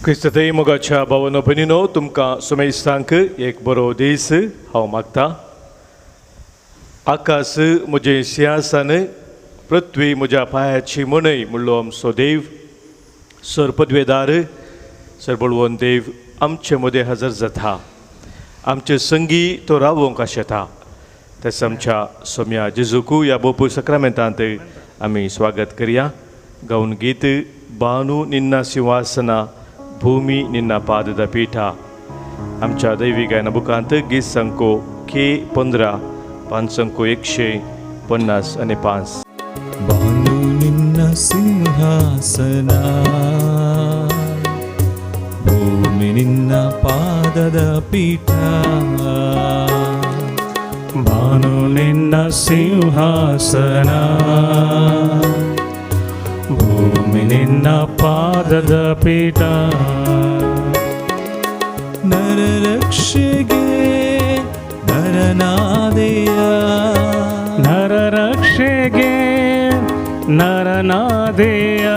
क्रिस्तथंय मोगाच्या भावानो भयणीनो, तुमकां सुमेस्तांक एक बरो दीस हांव मागता. आकाश म्हजें सिंहासन, पृथ्वी म्हज्या पांयाची मनय म्हणलो आमचो देव, सर पदवेदार सरबळवंत देव आमचे मदें हजर जाता. आमचे संगी तो रावोंक आशेता. तेच आमच्या सोम्या जेजूकू ह्या बोपू सक्रामेंतांत आमी स्वागत करया. गावन गीत बानू निन्ना सिंहासना भूमी निन्ना पादद पीठा. आमच्या दैवी गायना बुकांत गीत संको के 15, 5 अंको 155. ಬಾನು ನಿನ್ನ ಸಿಂಹಾಸನ, ಭೂಮಿ ನಿನ್ನ ಪಾದದ ಪೀಠ. ಬಾನು ನಿನ್ನ ಸಿಂಹಾಸನ, ಭೂಮಿ ನಿನ್ನ ಪಾದದ ಪೀಠ. ನರರಕ್ಷೆಗೆ ನರನಾದೆಯ, ನರರಕ್ಷೆಗೆ ನರನಾದೆಯ,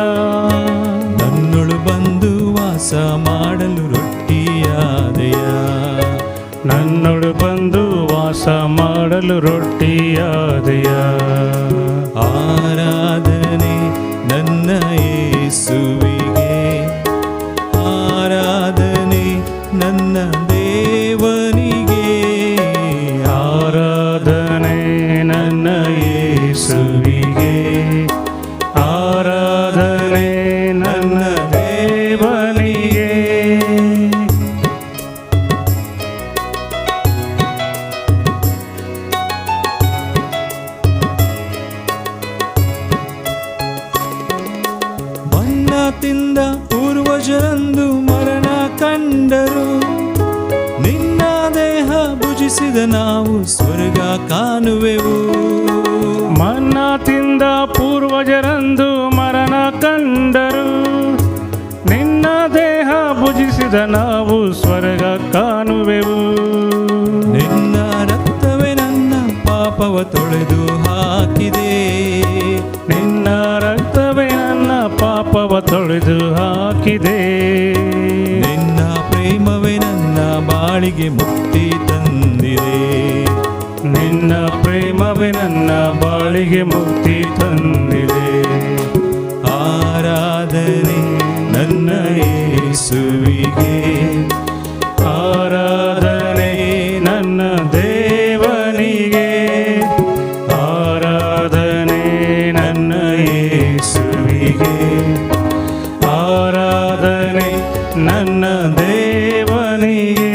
ನನ್ನೊಳು ಬಂದು ವಾಸ ಮಾಡಲು ರೊಟ್ಟಿಯಾದೆಯ. ನನ್ನೊಳು ಬಂದು ವಾಸ ಮಾಡಲು ರೊಟ್ಟಿಯಾದೆಯ. ಆರಾಧನೆ ನನ್ನ ಯೇಸುವಿಗೆ, ಆರಾಧನೆ ನನ್ನ ದೇವನಿಗೆ. ಆರಾಧನೆ ನನ್ನ ಯೇಸುವಿಗೆ, ಆರಾಧನೆ ನನ್ನ ದೇವನಿಗೆ. ಮನ್ನ ತಿಂದ ಪೂರ್ವಜರಂದು ಮರಣ ಕಂಡರು, ನಿನ್ನ ದೇಹ ಭುಜಿಸಿದ ನಾವು ಸ್ವರ್ಗ ಕಾಣುವೆವು. ಮನ್ನಾ ತಿಂದ ಪೂರ್ವಜರಂದು ಮರಣ ಕಂಡರು, ನಿನ್ನ ದೇಹ ಭುಜಿಸಿದ ನಾವು ಸ್ವರ್ಗ ಕಾಣುವೆವು. ನಿನ್ನ ರಕ್ತವೇ ನನ್ನ ಪಾಪವ ತೊಳೆದು ಹಾಕಿದೆ. ನಿನ್ನ ರಕ್ತವೇ ನನ್ನ ಪಾಪವ ತೊಳೆದು ಹಾಕಿದೆ. ನಿನ್ನ ಪ್ರೇಮವೇ ನನ್ನ ಬಾಳಿಗೆ ಮುಕ್ತಿ ತಂದಿದೆ. ನಿನ್ನ ಪ್ರೇಮವೇ ನನ್ನ ಬಾಳಿಗೆ ಮುಕ್ತಿ ತಂದಿದೆ. ಆರಾಧನೆ ನನ್ನ ಯೇಸುವಿಗೆ, ಆರಾಧನೆ ನನ್ನ ದೇವನಿಗೆ, ಆರಾಧನೆ ನನ್ನ ಯೇಸುವಿಗೆ, ಆರಾಧನೆ ನನ್ನ ದೇವನಿಗೆ.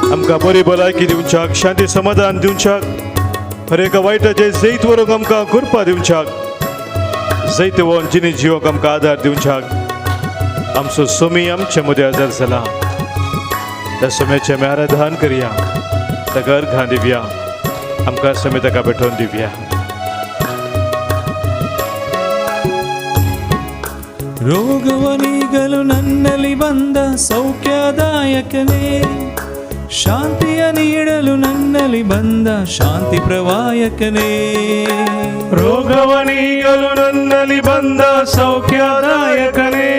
आमकां बरी भलायकी दिवच्याक, शांती समाधान दिवच्याक, हर एका वायटाचें जैत व्हरूंक आमकां कृपा दिवच्याक, जैतवंत जिणी जिवंक आमकां आदार दिवच्याक आमचो सोमी आमचे मदें हजर जाला. त्या सोम्याचें आमी आराधन करया, ताका अर्घां दिवया, आमकां सोमी ताका भेटोवन दिवया. ರೋಗವ ನೀಗಲು ನನ್ನಲ್ಲಿ ಬಂದ ಸೌಖ್ಯದಾಯಕನೇ, ಶಾಂತಿಯ ನೀಡಲು ನನ್ನಲ್ಲಿ ಬಂದ ಶಾಂತಿ ಪ್ರವಾಯಕನೇ. ರೋಗವ ನೀಗಲು ನನ್ನಲ್ಲಿ ಬಂದ ಸೌಖ್ಯದಾಯಕನೇ,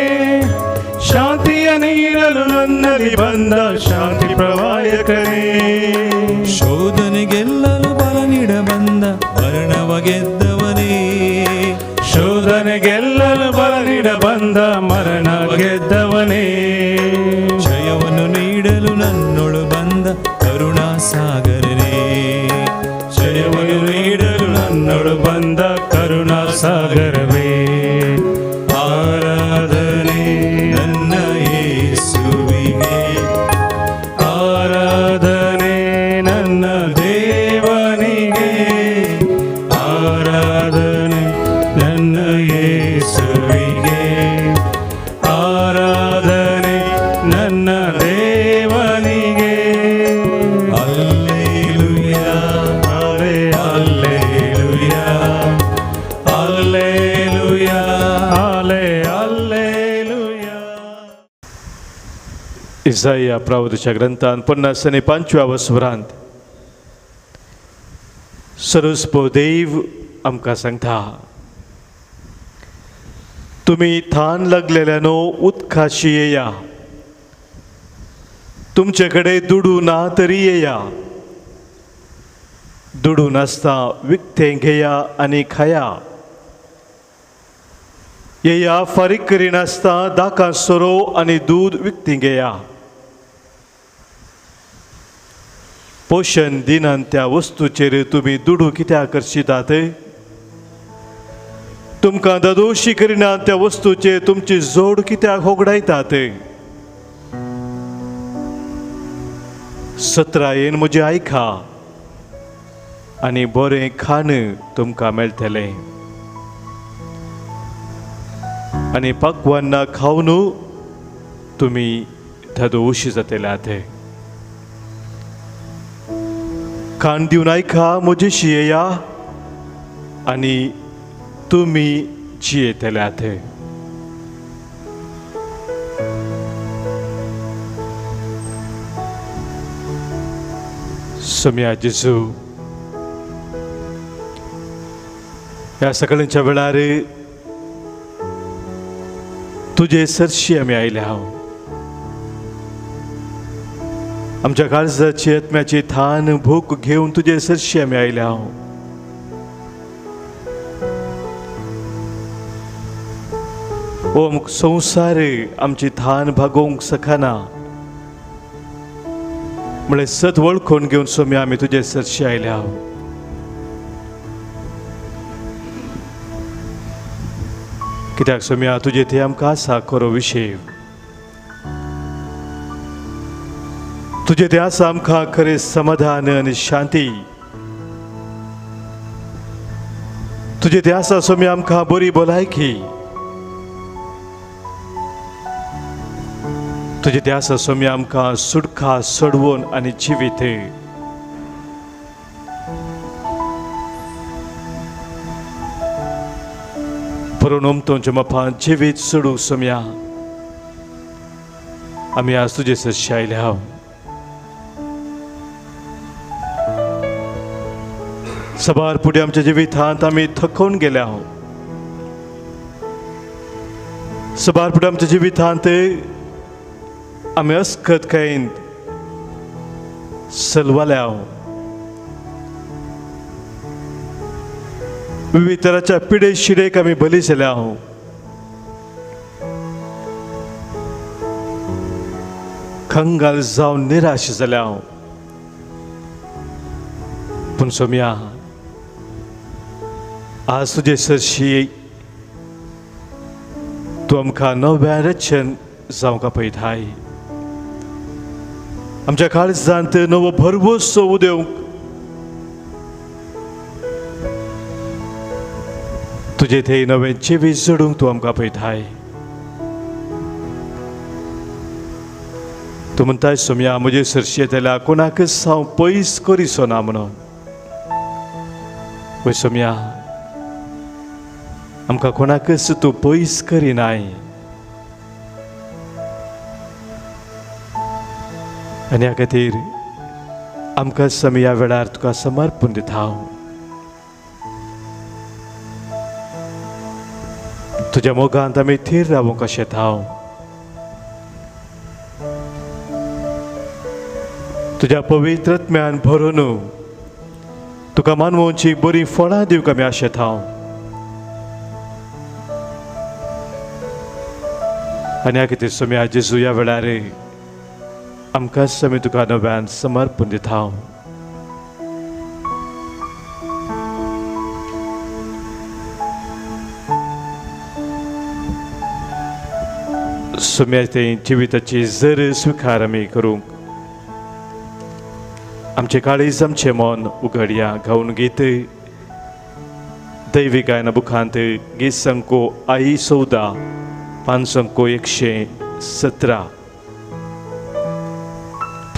ಶಾಂತಿಯ ನೀಡಲು ನನ್ನಲ್ಲಿ ಬಂದ ಶಾಂತಿ ಪ್ರವಾಯಕನೇ. ಶೋಧನೆ ಗೆಲ್ಲಲು ಬಲ ನೀಡ ಬಂದ ಮರಣವ ಗೆದ್ದವನೇ. ಶೋಧನೆ ಗೆಲ್ಲಲು ಬಲ ನೀಡ ಬಂದ ಮರಣ ಗೆದ್ದವನೇ. ಜಯವನ್ನು ನೀಡಲು ನನ್ನೊಳು ಬಂದ ಕರುಣಾ ಸಾಗರನೇ. ಜಯವನ್ನು ನೀಡಲು ನನ್ನೊಳು ಬಂದ ಕರುಣಾ ಸಾಗರವೇ. ಆರಾಧನೆ ನನ್ನ ಯೇಸುವಿಗೆ, ಆರಾಧನೆ ನನ್ನ ದೇವನಿಗೆ, ಆರಾಧನೆ ನನ್ನ ಯೇಸುವಿಗೆ, ಆರಾಧನೆ ನನ್ನ ದೇವನಿಗೆ. ಅಲ್ಲೇಲುಯಾ. ಅಲೆ ಅಲ್ಲೇಲುಯಾ, ಅಲ್ಲೇಲುಯಾ, ಅಲೆ ಅಲ್ಲೇಲುಯಾ. इसाया प्रवादाच्या ग्रंथान 55 वसुरांत सरस्पो देव आमकां सांगता, तुमी थान लागलेल्यानो उदकाशी येया, तुमचे कडेन दुडू ना तरी येया, दुडू नासता विकतें घेया आनी खाया, येया फारीक करिनासता दाका सोरो आनी दूद विकती घेया, पोशण दिनान त्या वस्तूचेर तुमी दुडू कित्याक आकर्शितात? तुमकां दादोशी करिना त्या वस्तूचेर तुमची जोड कित्याक होगडायतात? सत्रायेन म्हजें आयका आनी बरें खाण तुमकां मेळटलें आनी पकवानां खावन तुमी धादोशी जातले. खाण दिवन आयका म्हजेशी येया आनी तुमी जियेतल्यात. सोम्या जेजू, ह्या सकाळच्या वेळार तुजे सरशी आमी आयल्या. हांव आमच्या काळजाची आत्म्याची थान भूक घेवन तुजे सरशी आमी आयल्या. हांव ओ संवसार आमची थान भागोवंक शकना म्हळ्यार सत वळखून घेवन सोम्या आमी तुजे सरशी आयल्या. कित्याक सोम्या तुजे थंय आमकां आसा खरो विशय, तुजे थंय आसा आमकां खरें समाधान आनी शांती, तुजे थंय आसा सोम्या आमकां बरी भलायकी, तुजे थंय आसा सोम्या आमकां सुटका सोडवून आनी जिवीत. पुरून ओमतोंच्या मापान जिवीत सोडूंक सोम्या आमी आज तुजे सरशी आयल्या. सबार फुडें आमच्या जिवितांत आमी थकोवन गेल्या. सबार फुडें आमच्या जिवितांत आमी अस्कत कांय सलवाल्या. विविध तराच्या पिडे शिडेक आमी बली जाल्या. खंगाल जावन निराश जाल्या. पूण सोम्या आज तुजे सरशी तूं आमकां नव्या रचन जावंक आपयताय. आमच्या काळजांत नवो भरवंसो उदेवंक तुजे थंय नवें जिवीत जोडूंक तूं आमकां आपयताय. तूं म्हणटाय सोम्या म्हजे सरशी येतल्या कोणाकच हांव पयस करिसो ना म्हणून. वय सोम्या आमकां कोणाकच तूं पयस करिनाय आनी ह्या खातीर आमकां आमी ह्या वेळार तुका समर्पण दिता. हांव तुज्या मोगांत आमी थीर रावूंक अशें हांव तुज्या पवित्र आत्म्यान भरून तुका मानवची बरीं फळां दिवंक आमी आशेत हांव. आनी ह्या खातीर सोम्या जेजू ह्या वेळार आमकां आमी तुका नव्यान समर्पण दिता. हांव सोम्या ते जिविताची जर स्विकार आमी करूंक आमचे काळीज आमचें मन उगडया. गावन गीत दैवी गायना बुखांत गीत संको आई 14 पांच 117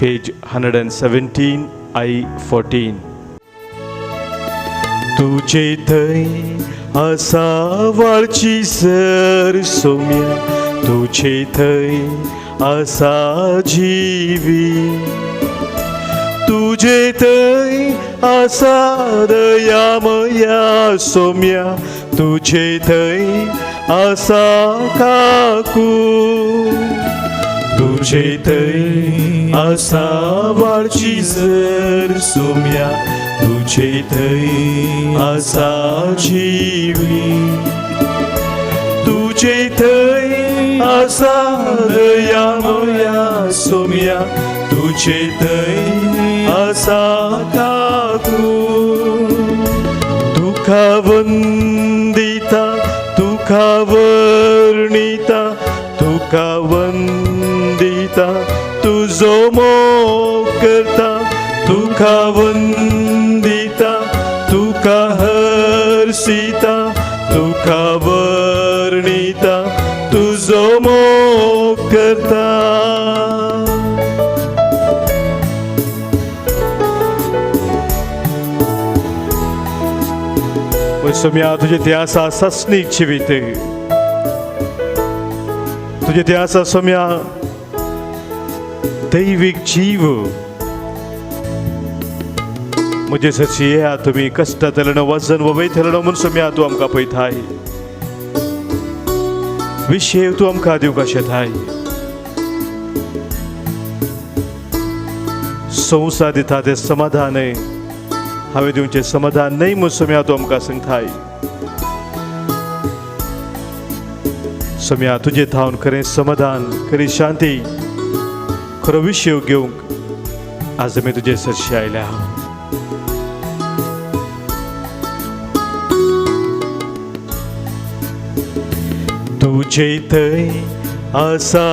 पेज 117 I 14. तुझे थंय आसा वाळची सर सोम्या, तुझे थंय आसा जिवी, तुझे थंय आसा दयामया सोम्या तुजे थंय आसा काकू तुजे थंय आसा वाडची जर सोम्या तुजे थंय आसा जिवी तुजे थंय आसा दयामया सोम्या तुजे थंय आसा काकू तुका वंदिता तुका वर्णिता तुका वंदिता तुजो मोग करता तुका वंदिता तुका हरसिता तुका वर्णिता तुजो मोग करता. सोम्या तुजे ते आसा सासणीक जिवीत तुजे ते आसा सोम्या दैवीक जीव. म्हजे सरशी येया तुमी कश्टांतल्यान वजन वयतले म्हूण सोम्या तूं आमकां पळयताय विशेव तूं आमकां दिवंक शेताय. संवसार दिता तें समाधान हांवें दिवचें समाधान न्हय म्हूण सोम्या तूं आमकां सांगताय. सोम्या तुजें थावन खरें समाधान खरी शांती खरो विशय घेवंक आज आमी तुजे सरशी आयल्या. तुजे थंय आसा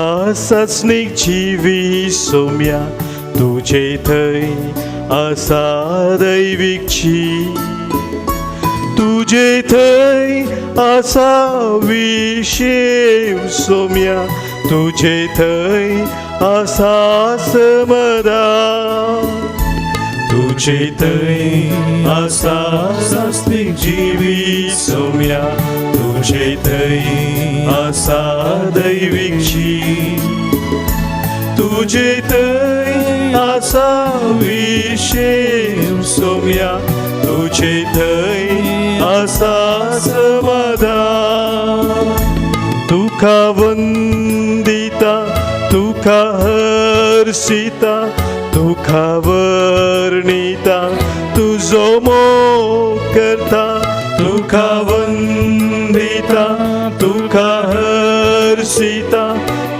सासणीक जिवी सोम्या तुजे थंय आसा दैवीक जीव तुजे थंय आसा विशेव सोम्या तुजे थंय आसा समाधान तुजे थंय आसा सासणीक जिवी सोम्या तुजे थंय आसा दैवीक जीव तुजे थंय आसा विशेव सोम्या तुजे थंय आसा समाधान. तुका वंदिता तुका हरसिता तुका वर्णिता तुजो मोग करता तुका वंदिता तुका हरसिता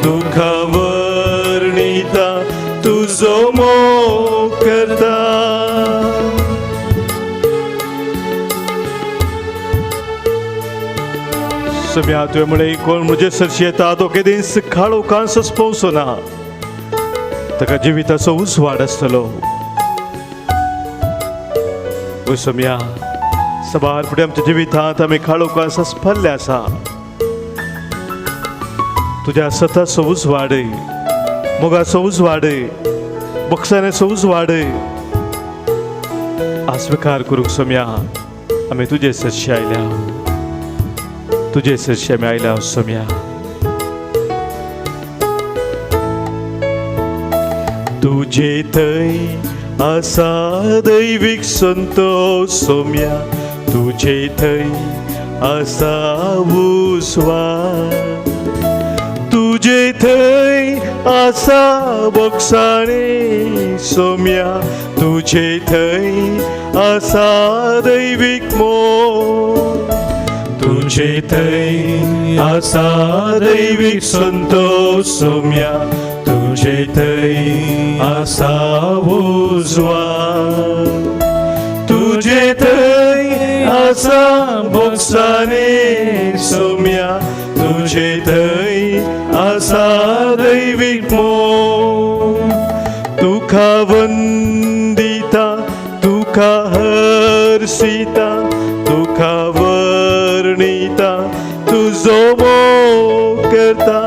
तुका वर्णिता तुजो मोग करता. सोम्या तुवें म्हळें कोण म्हजे सरशी येता तो केदींच काळोखान सस्पोवचो ना ताका जिविताचो उजवाड आसतलो. सोम्या सबार फुडें आमच्या जिवितांत आमी काळोखान सस्पल्ले आसा. तुज्या सताचो उजवाड मोगाचो उजवाड बक्षाण्याचो उजवाड स्विकार करूंक सोम्या आमी तुजे सरशी आयल्या तुजे सरशी आमी आयल्या सोम्या. तुजे थंय आसा दैवीक संतोश सोम्या तुजे थंय आसा उजवाड तुजे थंय आसा बक्षाणे सोम्या तुजे थंय आसा दैवीक मोग तुजे थंय आसा दैवीक संतोश सोम्या तुजे थंय आसा उजवाड तुजे थंय आसा बोगसाणे सोम्या तुजे थंय आसा दैवीक मोग. तुका वंदिता तुका हरसिता तुका वर्णिता तुजो मोग करता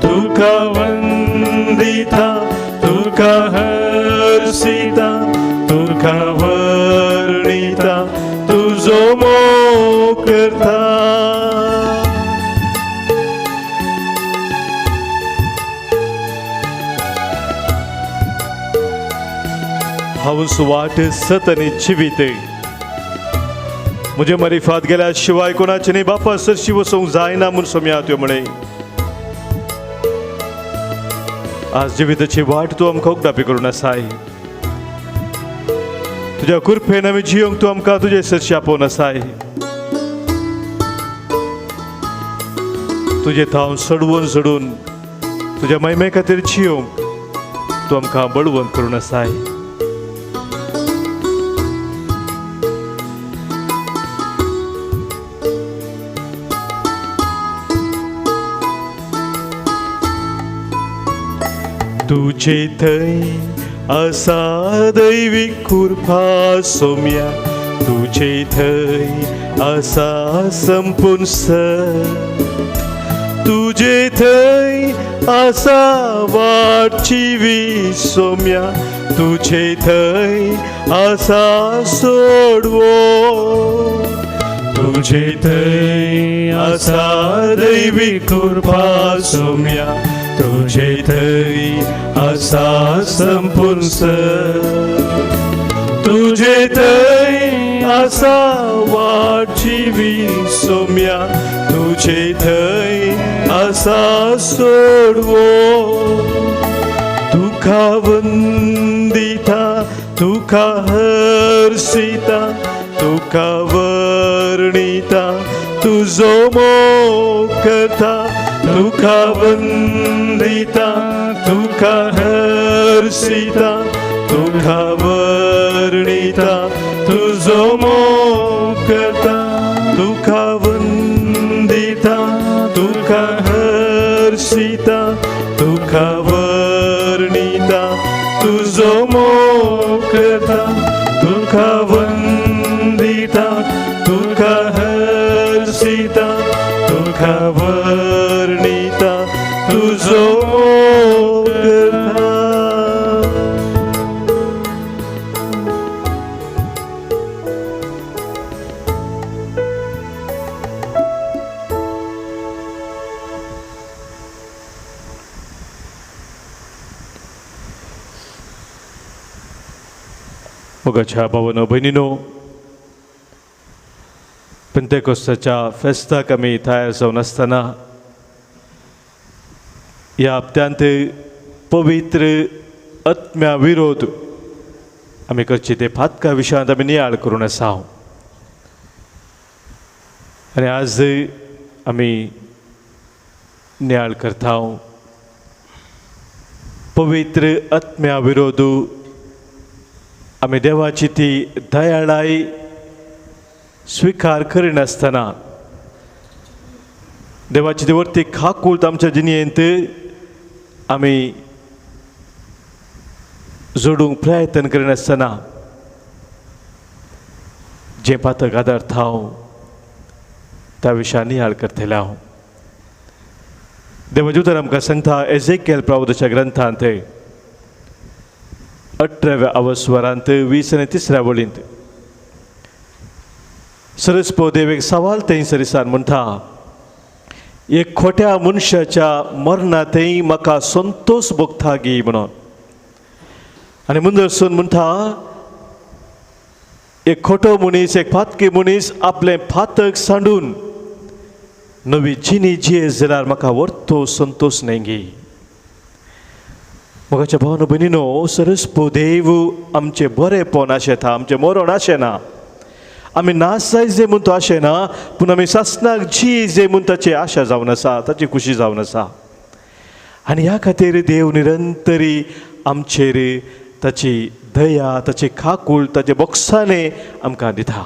तुका वंदिता तुका हरसिता तुका वर्णिता तुजो मोग करता. हांव वाट सत आनी जिवीत. म्हजे मरिफात गेल्या शिवाय कोणाचे न्ही बापा सरशी वचूंक जायना म्हूण सोम्या त्यो म्हणे. आज जिविताची वाट तूं आमकां उगडापी करून आसाय. तुज्या कृपेन आमी जियोंक तूं आमकां तुजे सरशी आपोवन आसाय. तुजे थावन सडवून सडून तुज्या महिमे खातीर जियोंक तूं आमकां बळवंत करून आसाय. तुजे थंय आसा दैवी कृपा सोम्या, तुजे थंय आसा संपूर्ण सत, तुजे थंय आसा वाट जिवी सोम्या, तुजे थंय आसा सोडवो. तुजे थंय आसा दैवी कृपा सोम्या, तुजे थंय आसा संपूर्ण सत, तुजे थंय आसा वाट जिवी सोम्या, तुजे थंय आसा सोडवो. तुका वंदिता, तुका हर्षिता, तुका वर्णिता, तुजो मोग करता. तुका वंदिता, तुका हर्षिता, तुका वर्णिता, तुजो मोग करता. तुका वंदिता, तुका हर्षिता, तुका वर्णिता, तुजो मोग करता. तुका वंदिता, तुका हर्षिता, तुका वर्णिता, तुजो मोग करता. मोगाच्या भावानो भयणीनो, पेंतेकोस्ताच्या फेस्ताक आमी तयार जावन आसतना ह्या हप्त्यांत पवित्र आत्म्या विरोध आमी करचे ते फातका विशयांत आमी नियाळ करून आसा. आनी आज आमी नियाळ करता पवित्र आत्म्या विरोध आमी देवाची ती दयाळाय स्विकार करिनासतना देवाची ती वरती खाकूळ आमच्या जिणेंत आमी जोडूंक प्रयत्न करिनासतना जें पातक आदारता हांव त्या विशयान नियाळ करतले हांव. देवाचें उतर आमकां सांगता एझेकियल प्रावदाच्या ग्रंथांत 18व्या अवस्वरांत 20 आनी 3 वळींत सरस्पो देव एक सवाल थंय सरिसान म्हणटा, एक खोट्या मनशाच्या मरणा थंय म्हाका संतोष भोगता गी म्हणून. आनी मुंदरसून म्हणटा, एक खोटो मनीस, एक फातकी मनीस आपलें फातक सांडून नवी जिणी जिये जाल्यार म्हाका वर्तो संतोष न्हय गी. मोगाच्या भावानो भयणीनो, सरस्पो देव आमचें बरेंपण आशेता, आमचें मरण आशेना, आमी नाश जाय जे म्हूण तो आशेना, पूण आमी सासणाक जी जे म्हूण ताची आशा जावन आसा, ताची खुशी जावन आसा. आनी ह्या खातीर देव निरंतरी आमचेर ताची दया, ताची खाकूळ, ताचे बोक्साने आमकां दिता.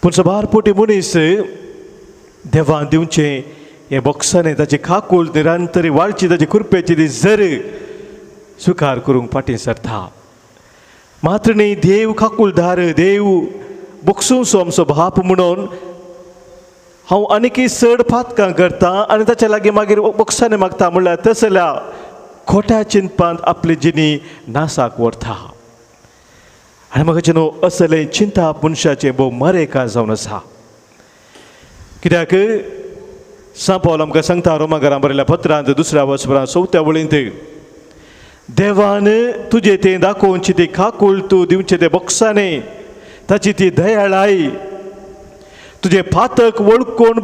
पूण सबार पोटी मनीस देवान दिवचें हें बोक्साने, ताची खाकूळ निरंतरी वाळची, ताची कृपेची ती जर स्विकार करूंक फाटीं सरता. मात्र न्ही, देव खाकूळदार, देव बोक्सूंसो आमचो बाप म्हणून हांव आनीकय चड पातकां करता आनी ताच्या लागीं मागीर बोक्साने मागता म्हणल्यार तसल्या खोट्या चिंतपांत आपली जिणी नासाक व्हरता. आनी म्हाका न्हू असलें चिंतप मनशाचें भोव मरेका जावन आसा. कित्याक सांत पावल आमकां सांगता रोमा घरां बरयल्या पत्रांत 2 वसपरां 4 वळींत, देवान तुजें तें दाखोवची ती काकूळ तूं दिवचें तें बोक्साने ताची ती दयाळाय तुजें पातक वळखून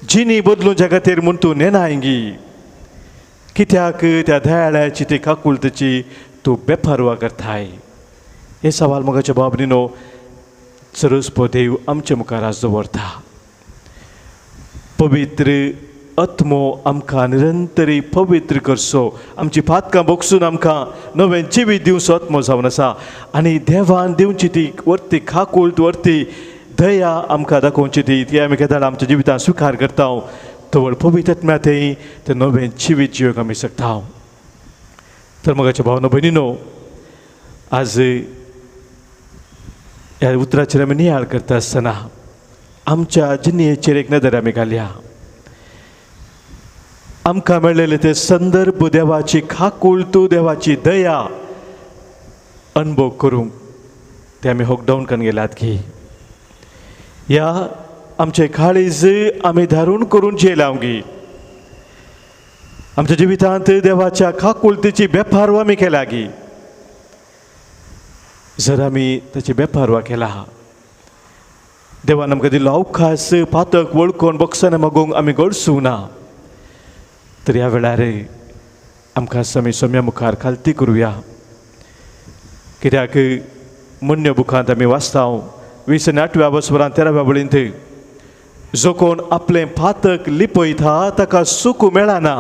जिणी बदलूच्या खातीर म्हूण तूं नेणायगी कित्याक त्या दयाळाची ती काकुळतेची तूं बेपारवा करताय. हे सवाल मोगाच्या बाब न्ही सरस्पो देव आमचे मुखार आज दवरता. पवित्र आत्मो आमकां निरंतरी पवित्र करचो, आमची पातकां बोगसून आमकां नवें जिवीत दिवचो आत्मो जावन आसा. आनी देवान दिवची ती वर्ती काकूळट वर्ती दया आमकां दाखोवची ती ती आमी केदाळ आमच्या जिवितांत स्विकार करता तवळ पवित्र आत्म्या तें तें नवें जिवीत जिवंक आमी शकता. तर मोगाच्या भावना भयणीनो, आज ह्या उतराचेर आमी नियाळ करता आसतना आमच्या जिणेचेर एक नदर आमी घालया. आमकां मेळ्ळेले ते संदर्भ देवाची काकूळट देवाची दया अनुभव करूंक ते आमी होकडावन करून गेल्यात की ह्या आमचे काळीज आमी धारून करून जेलाव गी. आमच्या जिवितांत देवाच्या काकुळतेची बेपारवा आमी केल्या गी. जर आमी ताची बेपारवा केला देवान आमकां दिल्लो अवकाश पातक वळखून बक्षां मागूंक आमी गळसूंक ना तर ह्या वेळार आमकां आमी सोम्या मुखार खालती करुया. कित्याक मुन्य बुकांत आमी वाचता 20 आनी 8व्या वसवरांत 13व्या वळींत जो कोण आपलें पातक लिपयता ताका सूख मेळना.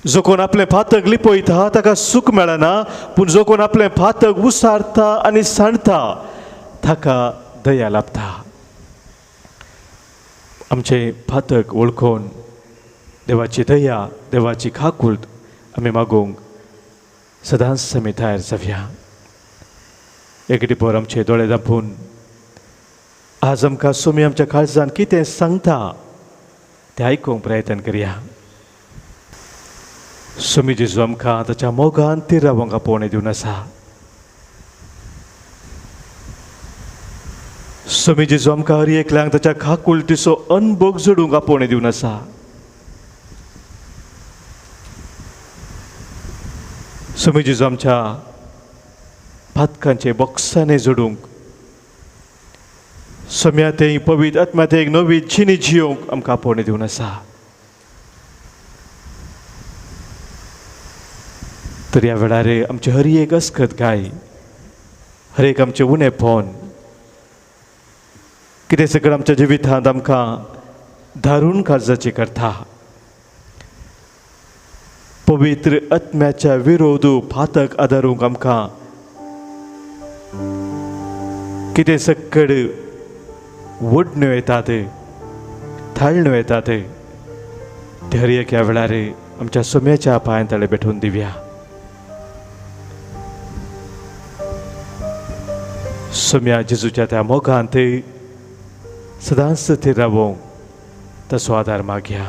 जो कोण आपलें पातक लिपयता ताका सूख मेळना, पूण जो कोण आपलें पातक उसारता आनी सांडता ताका दया लाभता. आमचें पातक वळखून देवाची दया देवाची काकूळट आमी मागूंक सदांच आमी तयार जावया. एक टिपोर आमचे दोळे धांपून आज आमकां सोमी आमच्या काळजान कितें सांगता तें आयकूंक प्रयत्न करया. सोमी जेजू आमकां ताच्या मोगान ती रावंक आपोवणें दिवन आसा. सोमी जेजू आमकां हर एकल्यांक ताच्या काकुळटीचो अनभोग जोडूंक आपोवणें दिवन आसा. सोमी जेजू आमच्या पातकांचे बॉक्सांनी जोडूंक सोम्या ते पवित्र आत्म्या ते एक नवी जिणी जियोंक आमकां आपोवणें दिवन आसा. तर ह्या वेळार आमचे हर एक अस्कत गाय हर एक आमचें उणेपण कितें सगळें आमच्या जिवितांत आमकां धारून काळजाची करता. पवित्र आत्म्याच्या विरोध पातक आदारूंक आमकां कितें सक्कड वडण्यो येतात थाळण्यो येतात ते हर एक ह्या वेळार आमच्या सोम्याच्या पांयां तळे भेटून दिवया. सोम्या जेजूच्या त्या मोगांत सदांच थीर रावोंक ताचो आदार मागया.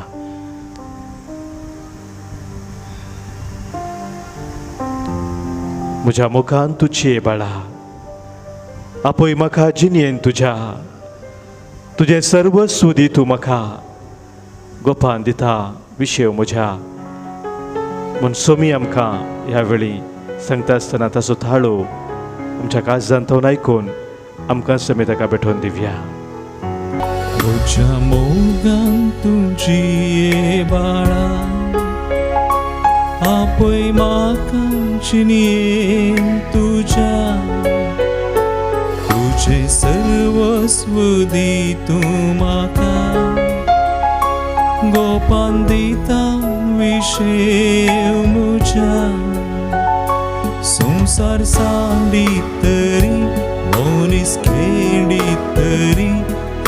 म्हज्या मोगान तुजी बाळा आपय म्हाका जिणेन तुज्या तुजें सर्वस्व दी तूं म्हाका गोपान दिता विशय म्हज्या म्हूण सोमी आमकां ह्या वेळी सांगता आसतना ताचो थाळो आमच्या काळजान तो आयकून आमकां समी ताका भेटोवन दिवया. म्हज्या मोगान तुजी बाळा आपय म्हाका जिणेन तुज्या तुजें सर्वस्व दी तूं म्हाका गोपान दिता विशय म्हज्या संवसार सांडी तरी मनीस खेडी तरी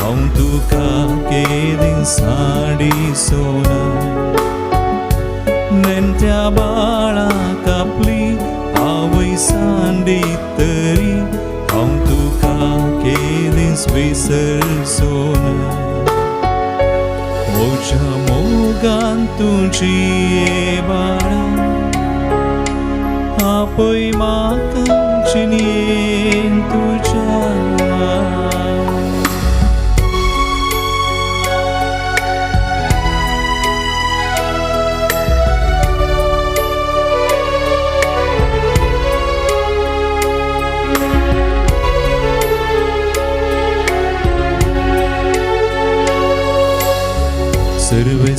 हांव तुका केदीं साडी सोना नेणट्या बाळाक आपली आवय सांडी तरी हांव तुका केदींच विसरचोना. म्हज्या मोगान तुजी बाळा आपय म्हाका जिणेन तुज्या.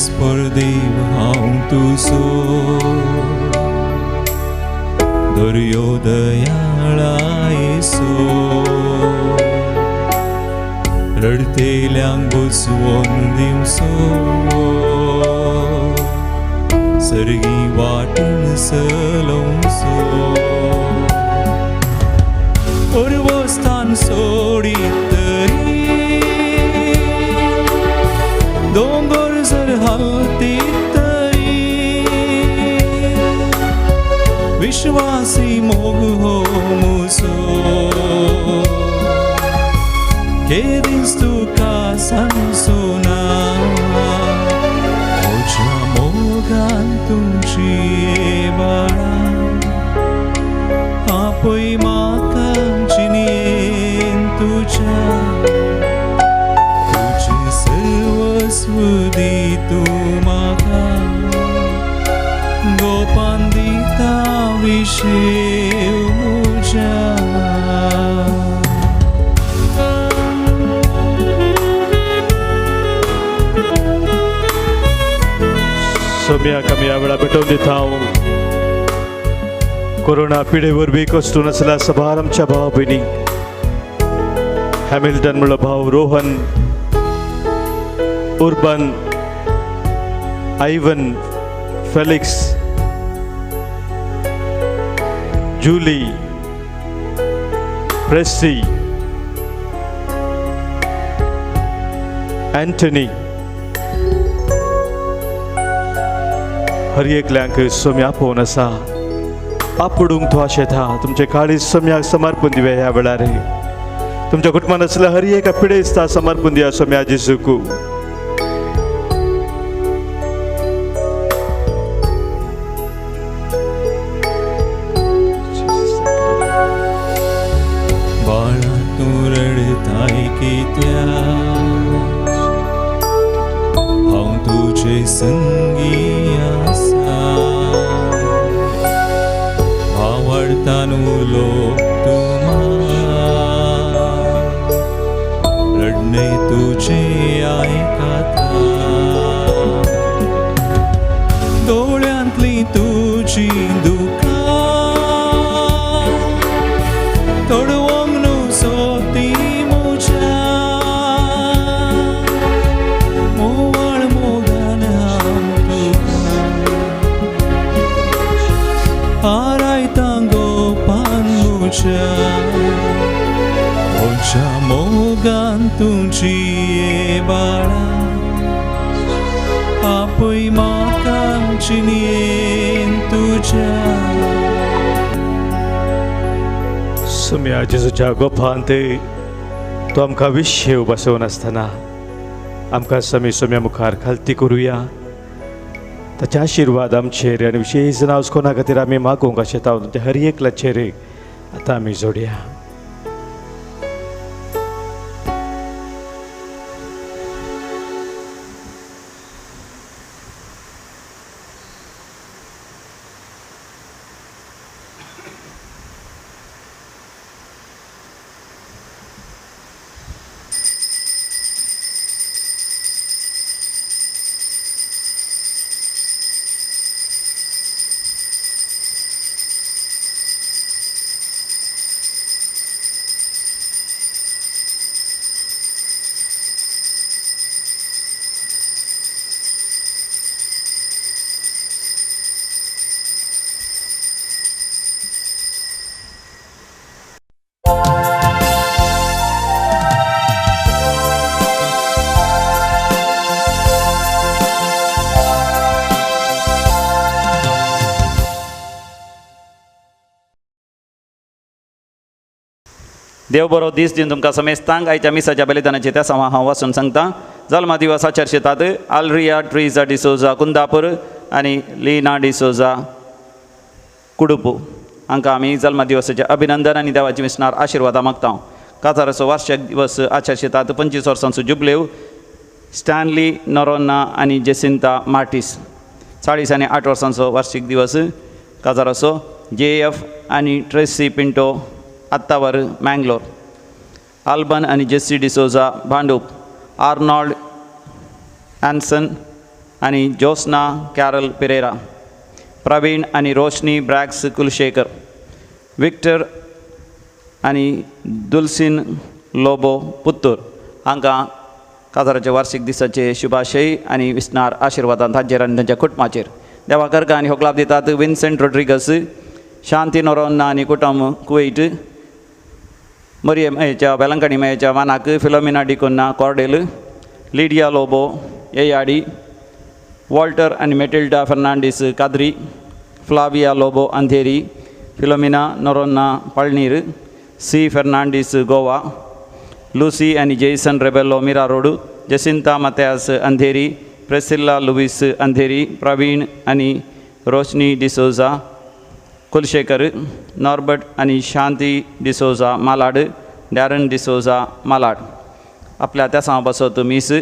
मेस्पर देव हांव तुजो दर्यो दयाळा येसो रडतेल्यांक बसवोन दिवसो सर्गी वाटेन सलोवसो पर्वस्थान सोडीत तरी दोंगर जर हालतीत तरी विश्वासी मोग हो मुसो केदीस तुका सांसुना म्हज्या मोगान तुजी बाळा आपय म्हाका जिणेन तुज्या तुजें सर्वस्व दी तूं म्हाका गोपान दिता विशेव म्हज्या. सोम्याक आमी ह्या वेळा भेटोवन दिता हांव कोरोना पिडे वरवीं कश्टून आसल्या सभार आमच्या भाव भयणीक हॅमिल्टन म्हणलो भाव Rohan Urban Ivan Felix Julie Pressy Anthony हर एकल्यांक सोम्या आपोवन आसा आपुडूंक तो आशेता तुमचे काळीज सोम्याक समर्पण दिवया ह्या वेळार तुमच्या कुटुंबान आसल्या हर एका पिडेस्ता समर्पण दिया सोम्या जेजूक. बाळा तूं रडताय कित्याक हांव तुजे संगी आसा आवडतान उलो तूं म्हाका रडणें तुजें आयकता दोळ्यांतली तुजी दुकां तोडवंक न्हू सोती म्हज्या मोवाळ मोगान हांव तुका आरायतां गोपान म्हज्या म्हज्या मोगान तुजी बाळा आपय म्हाका जिणेन तुज्या. सोम्या जेजूच्या गोपांत तो आमकां विशेव बसोवन आसतना आमकां समी सोम्या मुखार खालती करुया ताचे आशिर्वाद आमचेर आनी विशेश नांव कोणा खातीर आमी मागूंक आशेता तुमच्या हर एकल्याचेर आतां आमी जोडया. देव बरो दीस दिवन तुमकां समेस्तांक आयच्या मिसाच्या बलिदानाचे त्या समा हांव वाचून सांगता. जल्मा दिवसा चर्चेतात आलरिया ट्रिजा डिसोजा कुंदापूर आनी लिना डिसोजा कुडुपू हांकां आमी जल्मा दिवसाचें अभिनंदन आनी देवाची मिसणार आशिर्वादां मागता. काजाराचो वार्षिक दिवस आचर्चेतात 25 वर्सांचो जुबलेव स्टॅनली नोरोन्ना आनी जेसिंता मार्टीस 40 आनी 8 वर्सांचो वार्षिक दिवस काजाराचो जे एफ आनी ट्रेसी पिंटो आत्तावर मँगलोर आल्बन आनी Jessy D'Souza Bhandup Arnold Anson आनी जोस्ना कॅरल पिरेरा, प्रवीण आनी रोशनी ब्रॅक्स कुलशेखर, विक्टर आनी दुलसीन लोबो पुत्तूर हांकां काजाराचे वार्षिक दिसाचे शुभाशय आनी विस्नार आशिर्वादान तांचेर आनी तांच्या कुटुंबाचेर. देवा करका आनी होगलाप दितात विन्सेंट रोड्रिगस, शांती नोरोन्ना आनी कुटुंब कुवैट, मरिये मयेच्या वेलंकणी मयेच्या मानाक Philomena D'Cunha Cordel, Lydia Lobo एयाडी, वॉल्टर आनी Matilda Fernandes Kadri, Flavia Lobo Andheri, Philomena Noronha पळनीर, सी फर्नांडीस गोवा, लुसी आनी Jason Rebello Mira road, Jacinta Mathias Andheri, Priscilla Luis Andheri, Praveen आनी रोशनी डिसोजा कुलशेखर, नॉर्बर्ट आनी शांती डिसोजा मालाड, डॅरन डिसोजा मालाड. आपल्या त्या सांवा पासत मीस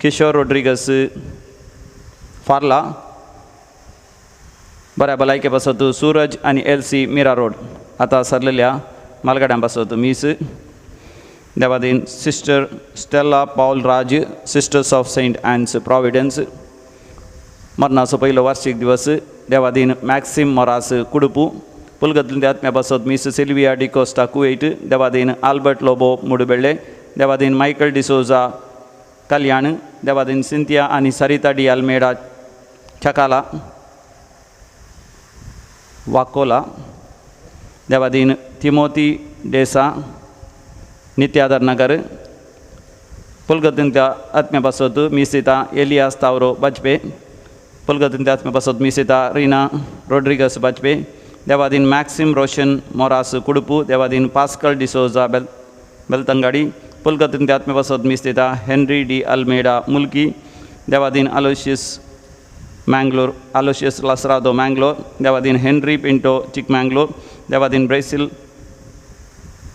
किशोर रोड्रिगस फार्ला, बऱ्या भलायके पासत सूरज आनी एल्सी मिरा रोड. आतां सरलेल्या मालगाड्यां पासत मीस Devadin sister Stella Paul Raj, sisters of Saint Anne's Providence. मरणाचो पयलो वार्षिक दिवस देवादीन मॅक्सिम मोरास कुडुपू, पुलगतल्या आत्म्या पासत मीस सिल्विया डिकोस्टा कुवेट, देवादीन आल्बर्ट लोबो मुडबेळे, देवादीन मायकल डिसोजा कल्याण, देवादीन सिंथिया आनी सरिता डी अल्मेडा चकाला वाकोला, देवादीन तिमोती डेसा नित्यादर नगर, पुलगतींतल्या आत्म्या पासत मिसिता एलियास तावरो बाजपे, पुलगतींतल्या आत्म्या पासत मिसिता रिना रोड्रिगस बाजपे, देवादीन मॅक्सिम रोशन मोरास कुडुपू, देवादीन पास्कल डिसोजा बेलतंगाडी, पुलगतींतल्या आत्म्या पासत मिसिता हेनरी डी अल्मेडा मुल्की, देवादीन Aloysius Mangalore Aloysius Lasrado Mangalore, देवादीन हेनरी पिंटो चिकमँगलोर, देवादीन ब्रेसिल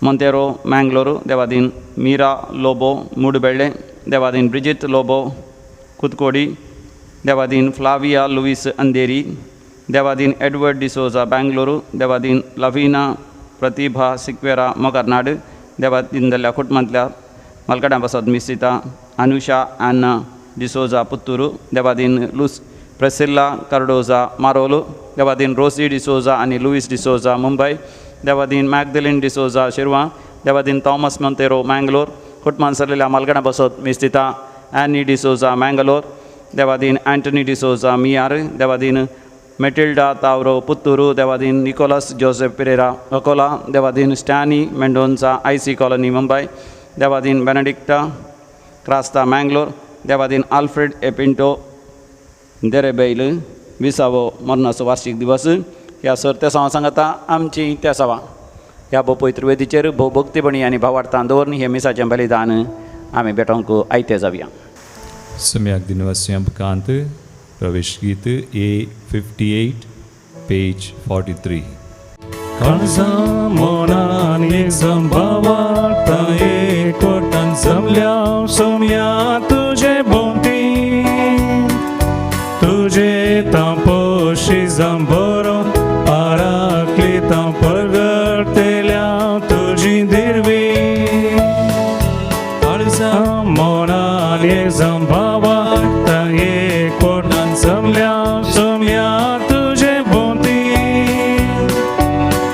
मोंतेरो मँगलोरू, देवादीन मीरा लोबो मुडबेळे, देवादीन ब्रिजित लोबो कुतकोडी, देवादीन फ्लाविया लुईस अंधेरी, देवादीन एडवर्ड डिसोजा बँगलोरू, देवादीन लवीना प्रतिभा सिक्वेरा मोगरनाड, देवादीन जाल्ल्या कुटुंबांतल्या मालकाड्यां पासत मिसिता अनुषा आन्ना डिसोजा पुत्तुरू, देवादीन लुस प्रेसिल्ला कार्डोजा मारोलो, देवादीन रोसी डिसोजा आनी लुईस डिसोजा मुंबय, देवादीन मॅगदलिन डिसोजा शिरवा, देवादीन थॉमस मोंतेरो मँगलोर, कुटुंबान सरलेल्या मालगणां पासत मिस्तिता ॲनी डिसोजा मँगलोर, देवादीन अँटनी डिसोजा मियार, देवादीन मेटिल्डा तावरो पुत्तुरू, देवादीन निकोलस जोसेफ पिरेरा अकोला, देवादीन Stany Mendonca I C colony Mumbai, देवादीन बेनेडिक्टा क्रास्ता मँगलोर, देवादीन आल्फ्रेड ए पिंटो देरेबैल विसावो मरणाचो वार्षिक दिवस. ह्या सर तेसांवा सांगता आमची तेसांवां ह्या भोव पवित्र वेदीचेर भोव भक्तीपणी आनी भावार्थान दवरून हें मिसाचें बलिदान आमी भेटोवंक आयते जावया. सम्यक दिनवास्यां कांत प्रवेश गीत A58 page 43. काळजा मोनान एक संभावार्ता एकवटान जमल्या सोम्या तुजे भोंवती, तुजे तांपोशी जांबरो पाराक्लितां परगटतेल्या तुजी दिरवी. काळजा मोनान एक संभावार्ता एकवटान जमल्या सोम्या तुजे भोंवती,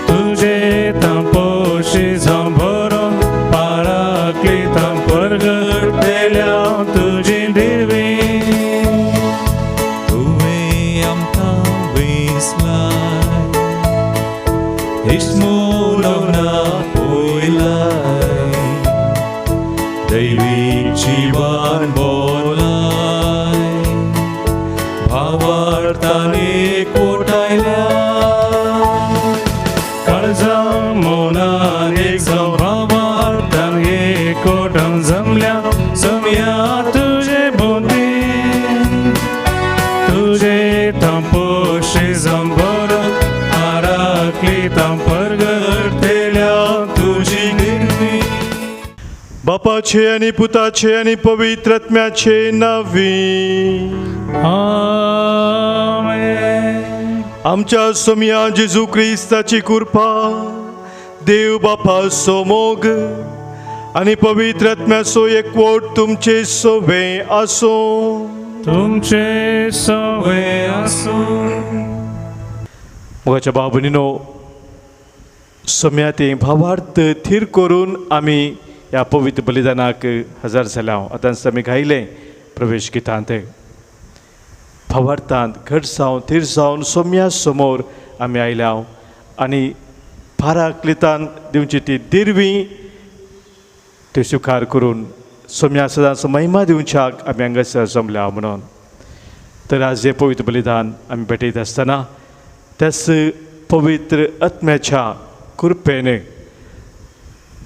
तुजे तांपोशी जांबरो पाराक्लितां परगटतेल्या तुजी दिरवी. तुवें आमकां वेसलाय इश्मोलवना पयलाय, दैवीक जिवन बोलाय, भावार्थान एकवटायल्या. काळजा मोनान एक भावार्थान एकवटान जमल्या जमया तुजे भोंवती, तुजे तांपोशी जंबर आराक्लितां परगटतेल्या तुजी निर्मी. बापाचे आनी पुताचे आनी पवित्र आत्म्याचे नांवी. आमेन. आमच्या सोमया जेजू क्रिस्ताची कृपा, देव बापाचो मोग आनी पवित्र आत्म्याचो एकवट तुमचे सोबे आसूं. तुमचे सवे आसूं. मोगाच्या भाव भयणीनो, सम्या तें भावार्थ थीर करून आमी ह्या पवित्र बलिदानाक हजर जाल्या. आतां आमी गायलें प्रवेश गितांत भावार्थांत घट जावन थीर जावन सोम्या समोर आमी आयल्या आनी पाराक्लितान दिवची ती दिरवी त्यो स्विकार करून सोम्या सदांच महिमा दिवच्याक आमी हांगासर जमल्या म्हणून. तर आज हें पवित्र बलिदान आमी भेटयत आसतना त्याच पवित्र आत्म्याच्या कृपेन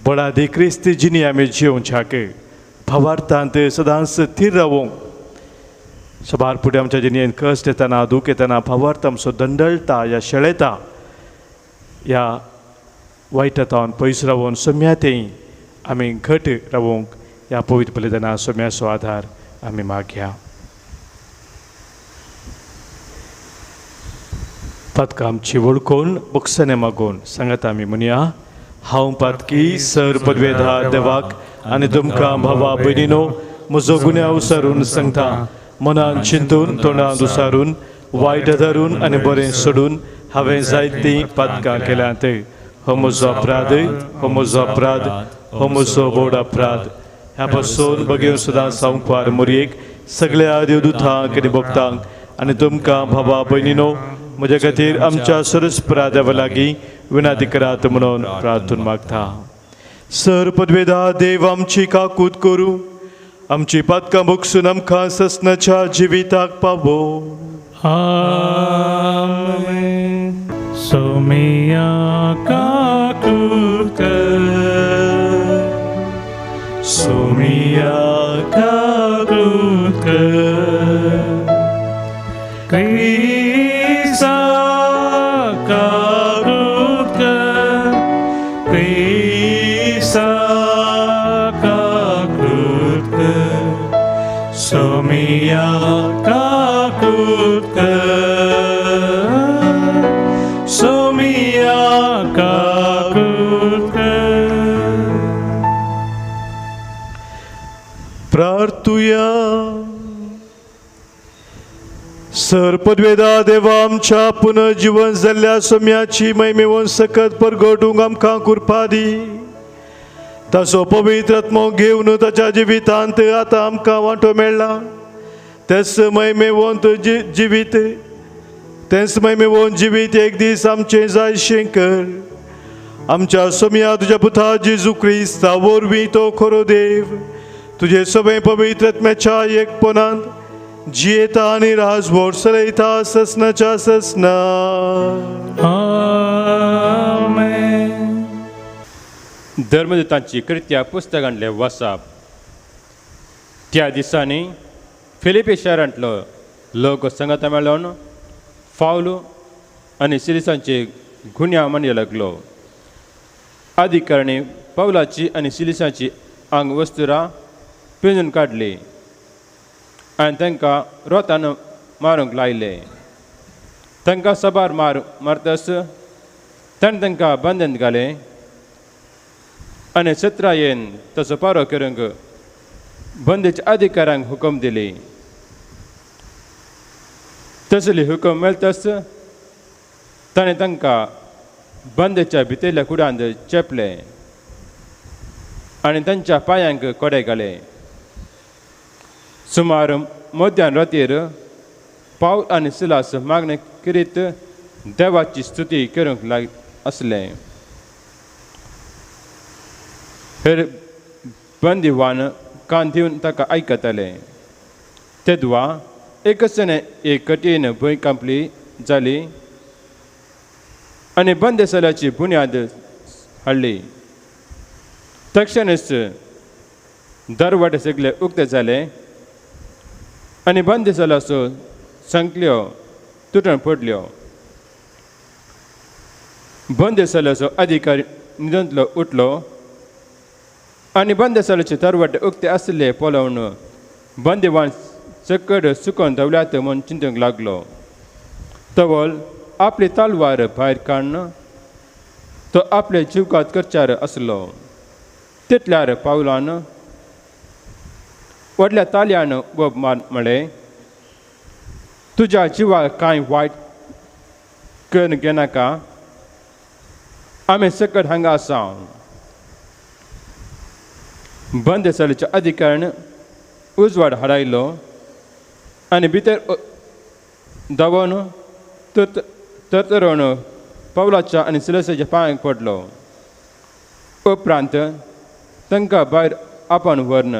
बळादी क्रिस्ती जिणी आमी जियोवच्याक भावार्थांत सदांच थीर रावूंक सबार फुडें आमच्या जिणेंत कश्ट येतना दूख येतना भावार्थ आमचो दंडळटा या शेळयता ह्या वायटांत पयस रावून सोम्या तें आमी घट रावूंक ह्या पवित्र बलिदाना सोम्याचो आदार आमी मागया. पातकां आमची वळखून बक्षाने मागून सांगात आमी म्हणया, हांव पातकी सर पदवेधार देवाक आनी तुमकां भावा भयणीनो म्हजो गुन्यांव सारून सांगता. मनान चिंतून तोंडान दुसारून वायट धरून आनी बरें सोडून हांवें जायतीं पातकां केल्यांत. हो म्हजो अपराध, हो म्हजो अपराध, हो म्हजो व्हड अपराध. ह्या पासून बगेवन सदां सांकवार मोरयेक सगळ्या देवदूतांक आनी भक्तांक आनी तुमकां भावा भयणीनो म्हज्या खातीर आमच्या सरस्परा देवा लागीं विनंती करात म्हणून प्रार्थून मागता. सर पदवेदा देव आमची काकूत करूं, आमची पातकां भोगसून आमकां ससनाच्या जिविताक पावो. आमेन. सोमिया काकूत कर, सोमिया काकूत कर, क्रिस्ता काकूत कर, क्रिस्ता काकूत कर, सोमिया काकूत कर, सोमिया काकूत कर. प्रार्थुया. सर पदवेदा देवा आमच्या पुनर्जीवन जाल्ल्या सोम्याची महिमेवन सकत परगटूंक आमकां कृपा दी. ताचो पवित्र आत्मो घेवन ताच्या जिवितांत आतां आमकां वांटो मेळ्ळा. तेच महिमेवंत जिवीत, तेच महिमेवंत जिवीत एक दीस आमचें जायशें कर. आमच्या सोम्या तुज्या पुता जेजू क्रिस्ता वरवीं तो खरो देव तुजे सगळे पवित्र आत्म्याच्या एकपणांत जियेता आनी राजवट चलयता ससनाच्या ससना. आमेन. धर्मदूतांची कृत्या पुस्तकांतले वसाप. त्या दिसांनी फिलिपी शारांतलो लोक संगता मेळोवन फावलो आनी सिलिसांचे गुन्यांव मानया लागलो. अधिकारणी पावलाची आनी सिलिसांची आंग वस्तुरां पिंजून काडली आनी तांकां रोतान मारूंक लायले. तांकां साबार मार मारतस ताणें तांकां बंदन घालें आनी सत्रायेन ताचो पारो करूंक बंदेच्या अधिकाऱ्यांक हुकम दिली. तसली हुकम मेळतस ताणें तांकां बंदेच्या भितरल्या कुडांत चेपले आनी तांच्या पांयांक कोडे घाले. सुमार मध्यान रातीर पावल आनी सिलास मागणें करीत देवाची स्तुती करूंक लाग आसले. हेर बंदीवान कान दिवन ताका आयकताले. तेदवा एकसने एक कठीण भंय कांपली जाली आनी बंदेसाल्याची बुन्याद हाडली. तक्षणच दरवाटे सगळे उक्ते जाले आनी बंदेसाल्याचो संकल्यो तुटून पडल्यो. बंदेसाल्याचो अधिकारी न्हिदंतलो उठलो आनी बंदेसाल्याचे दरवाटे उक्ते आशिल्ले पळोवन बंदेवान सकड सुकोन धवल्यात म्हूण चिंतूंक लागलो. तवल आपली तलवार भायर काडून तो आपले जिवघात करच्यार आसलो. तितल्यार पावलान व्हडल्या तालयान बोब मार म्हळें, तुज्या जिवाक कांय वायट करून घेनाका, आमी सकट हांगा आसा. बंदसालीच्या अधिकाऱ्यान उजवाड हाडायलो आनी भितर धांवन तरतरून पावलाच्या आनी सिलसाच्या पांयांक पडलो. उपरांत तांकां भायर आपोवन व्हरून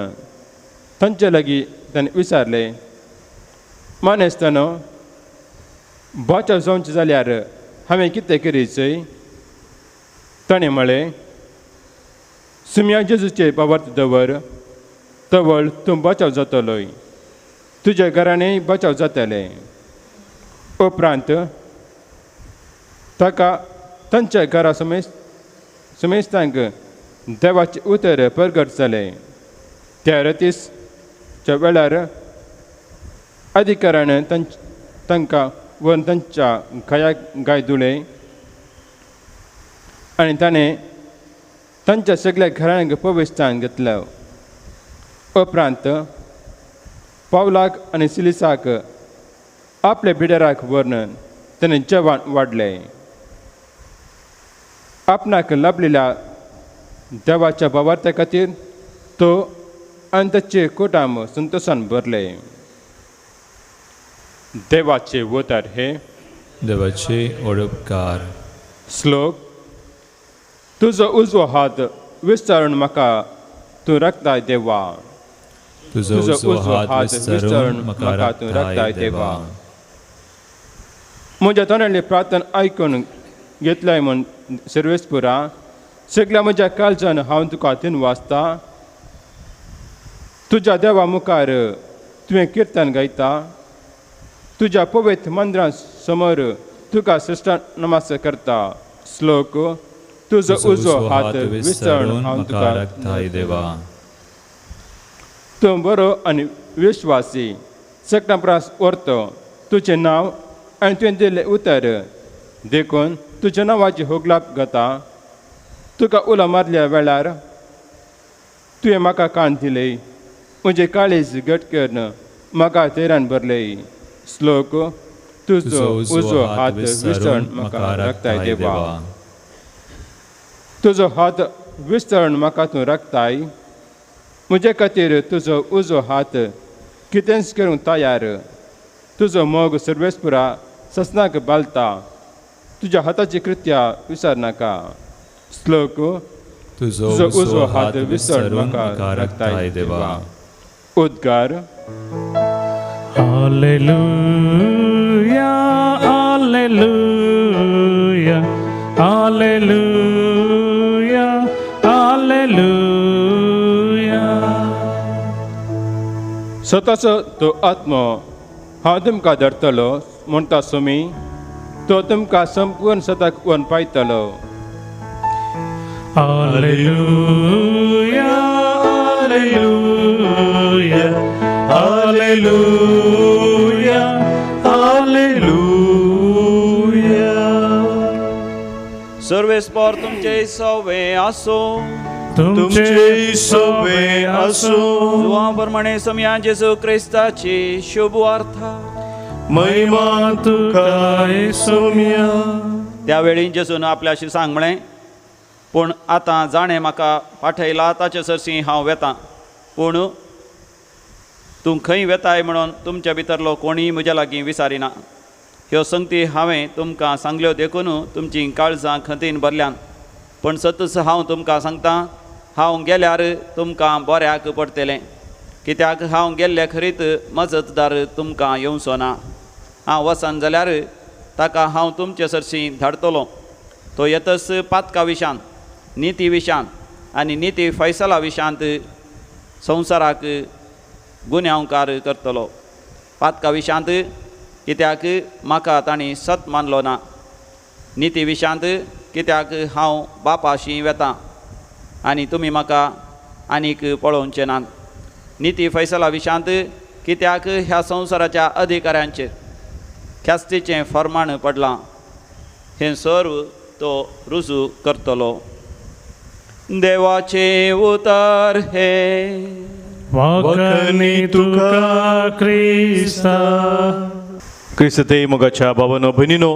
तांचे लागीं ताणें विचारलें, मानेस्तानो, बचाव जावचें जाल्यार हांवें कितें करीचय? ताणें म्हळें, सुम्या जेजूचे बाबत दवर, तवळ तूं बचाव जातलोय, तुज्या घराणें बचाव जातलें. उपरांत ताका तांच्या घरा समेस्तांक देवाचें उतर परगट जालें. त्या रतीसच्या वेळार अधिकाऱ्यान तांकां व्हरून तांच्या घायाक गाय धुले आनी ताणें तांच्या सगळ्या घराण्यांक पवित्रस्थान घेतलें. उपरांत पावलाक आनी सिलिसाक आपल्या बिडराक व्हरून ताणें जेवण वाडलें. आपणाक लाभलेल्या देवाच्या भावार्था खातीर तो आनी ताचे कुटुंब संतोशान भरले. देवाचे उतर हे देवाचे ओडपकार. श्लोक. तुजो उजवो हात विस्तारून म्हाका तूं राखताय देवा, तुजो उजवो हात विस्तारून म्हाका तूं राखताय देवा. म्हज्या तोंडांतली प्रार्थना आयकून घेतलाय म्हूण सर्वेस्पुरा, सगल्या म्हज्या काळजान हांव तुका तीन वाचता. तुज्या देवा मुखार तुवें किर्तन गायता, तुज्या पवित्र मंदिरा समोर तुका श्रेश्ठ नमस्कार करता. श्लोक. तुजो उजवो हात विस्तारून हांव तुका राखताय देवा. तूं बरो आनी विश्वासी, सगळ्यां परस व्हरतो तुजें नांव आनी तुवें दिल्लें उतर, देखून तुज्या नांवाची होगलाप जाता. तुका उलो मारल्या वेळार तुवें म्हाका कान दिले, म्हजें काळीज घट करून म्हाका धैर्यान भरलें. श्लोक. तुजो उजवो हात विस्तारून म्हाका राखताय देवा, तुजो हात विस्तारून म्हाका तूं राखताय. म्हजे खातीर तुजो उजवो हात कितेंच करूंक तयार. तुजो मोग सर्वेस्पुरा ससनाक बालता, तुज्या हाताची कृत्या विसर नाका. श्लोक. तुजो उजवो हात विस्तारून म्हाका राखताय देवा. उद्गार. Hallelujah, hallelujah, hallelujah, hallelujah. स्वताचो तो आत्मो हांव तुमकां धरतलो म्हणटा सुमी, तो तुमकां संपूर्ण सताक व्हरून पायतलो. Hallelujah, hallelujah, hallelujah, hallelujah. सर्वेस्पर तुमचे सवे आसो, तुमचे सवे आसो. जुवां प्रमाणे समया जेजू क्रिस्ताची शुभ वार्ता. महिमा तुका सोम्या. त्यावेळी जेजून आपल्याशी सांग म्हळें, पूण आतां जाणें म्हाका पाठयला ताचे सरशीं हांव वेतां, पूण तूं खंय वेताय म्हणून तुमच्या भितरलो कोणीय म्हज्या लागीं विचारिना. ह्यो संगती हांवें तुमकां सांगल्यो देखून तुमचीं काळजां खंतीन भरल्यान, पूण सतूच हांव तुमकां सांगतां, हांव गेल्यार तुमकां बऱ्याक पडटलें, कित्याक हांव गेल्ले खरीत मजतदार तुमकां येवचो ना. हांव वचन जाल्यार ताका हांव तुमचे सरशीं धाडटलो. तो येतच पातका विशांत, निती विशांत आनी निती फैसला विशांत संवसाराक गुन्यांवकार करतलो. पातका विशांत कित्याक म्हाका तांणी सत मानलो ना, निती विशांत कित्याक हांव बापाशी वेतां आनी तुमी म्हाका आनीक पळोवचें नात, निती फैसला विशांत कित्याक ह्या संवसाराच्या अधिकाऱ्यांचेर ख्यास्तीचें फर्माण पडलां, हें सर्व तो रुजू करतलो. देवाचें उतर हें. वाकनी तुका क्रिस्ता. क्रिस्ते मोगाच्या बाबानो भयणीनो,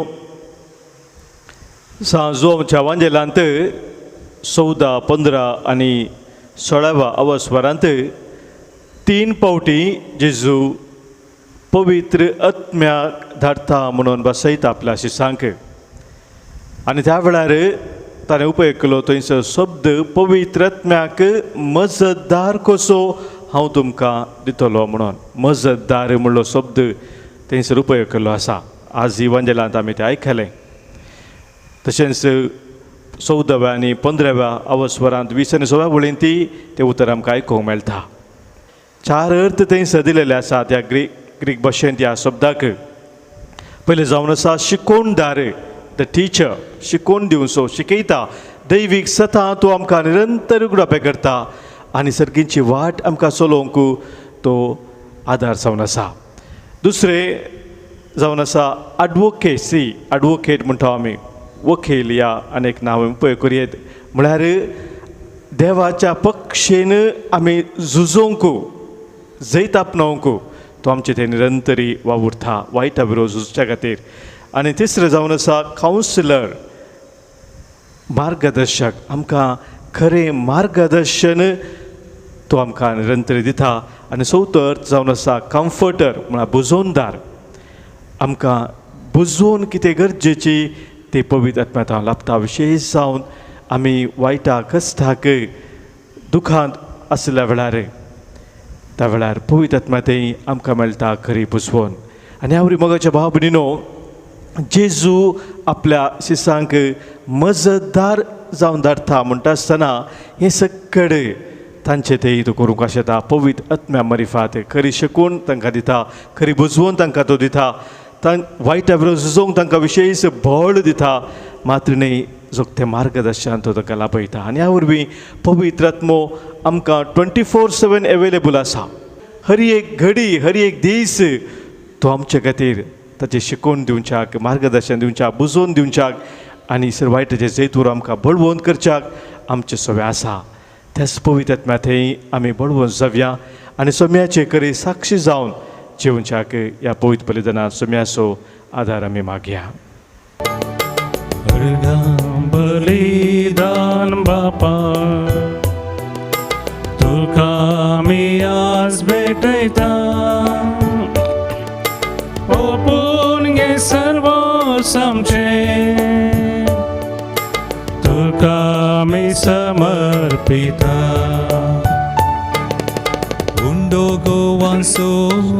सांजो आमच्या वांजेलांत 14, 15 आनी 16व्या अवस्वरांत 3 पावटी जेजू पवित्र आत्म्याक धाडटा म्हणून बसयता आपल्या शिसांक. आनी त्या वेळार ताणें उपयोग केलो थंयसर शब्द पवित्र आत्म्याक मजतदार कसो हांव तुमकां दितलो म्हणून. मजतदार म्हणलो शब्द थंयसर उपयोग केल्लो आसा. आज इवांजेलांत आमी तें आयकलें. तशेंच 14व्या आनी 15व्या अवस्वरांत 20 आनी 16व्या वळींत तें उतर आमकां आयकूंक मेळटा. 4 अर्थ थंयसर दिलेले आसा त्या ग्रीक भाशेंत ह्या शब्दाक. पयलें जावन आसा शिकोवणदार, the teacher, शिकोवन दिवचो, शिकयता. दैवीक सतां तो आमकां निरंतर उगडापें करता आनी सर्गींची वाट आमकां चलोवंक तो आदार जावन आसा. दुसरें जावन आसा एडवोकेसी, एडवोकेट म्हणटा आमी, वकील ह्या अनेक नांव उपयोग करुयेत. म्हळ्यार देवाच्या पक्षेन आमी झुजोवंक, जैत आपणावंक तो आमचे ते निरंतरी वावुरता वायटा विरोध झुजच्या खातीर. आनी तिसरें जावन आसा कावन्सिलर, मार्गदर्शक, आमकां खरें मार्गदर्शन तो आमकां निरंतरी दिता. आनी चवथो अर्थ जावन आसा कम्फर्टर, म्हळ्यार बुजोवणदार, आमकां बुजोवन कितें गरजेची ते पवित्र आत्म्या लाभता. विशेश जावन आमी वायटा कश्टाक दुखांत आशिल्ल्या वेळार, त्या वेळार पवित्र आत्म्या थंय आमकां मेळटा खरी बुजवण. आनी ह्या वरी मोगाच्या भाव भयणीनो, जेजू आपल्या शिसांक मजतदार जावन धाडटा म्हणटा आसतना हें सगळें तांचे ते तो करूंक आशेता पवित्र आत्म्या मरिफात. खरी शिकवण तांकां दिता, खरी बुजवण तांकां तो दिता, वायटा विरोध झुजोवंक तांकां विशेश बळ दिता, मात्र न्हय जोगतें मार्गदर्शन तो तांकां लाभयता. आनी ह्या वरवीं पवित्र आत्मो आमकां 24/7 एवेलेबल आसा. हर एक घडी, हर एक दीस तो आमचे खातीर ताचें शिकोवन दिवच्याक, मार्गदर्शन दिवच्याक, बुजोवन दिवच्याक आनी सर वायटाचें जैतूर आमकां बळवंत करच्याक आमचें सगळें आसा. त्याच पवित्र आत्म्या थंय आमी बळवंत जावया आनी सोम्याचे खरी साक्षी जावन जेवच्याक ह्या पवित्र बलिदानात सोम्याचो आदार आमी मागया. बलिदान बापा तुका आमी आज भेटयता, ओपून घे सर्व आमचें, तुका आमी समर्पिता. उंडो गोवांसो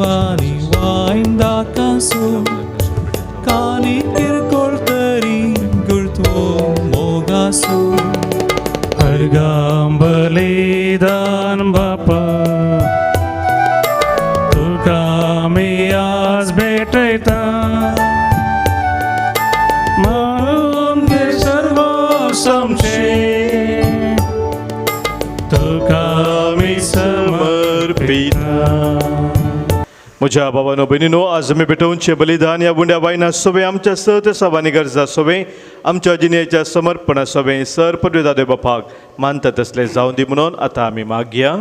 आनी वायन दाकासो कानी किरकोळ तरी गुरत्वो मोगासो. अर्घां बलिदान बापा तुका आमी आज भेटयता, म्हणून घे सर्व आमचें, तुका आमी समर्पिता. म्हज्या बाबानो भयणीनो, आज आमी भेटोवचें बलिदान ह्या उंड्या वायना सोबें आमच्या सत सवानी गरजा सोबें आमच्या जिणेच्या समर्पणा सोबें सर पदवेदा देव बापाक मानता तसलें जावं दी म्हणून आतां आमी मागया.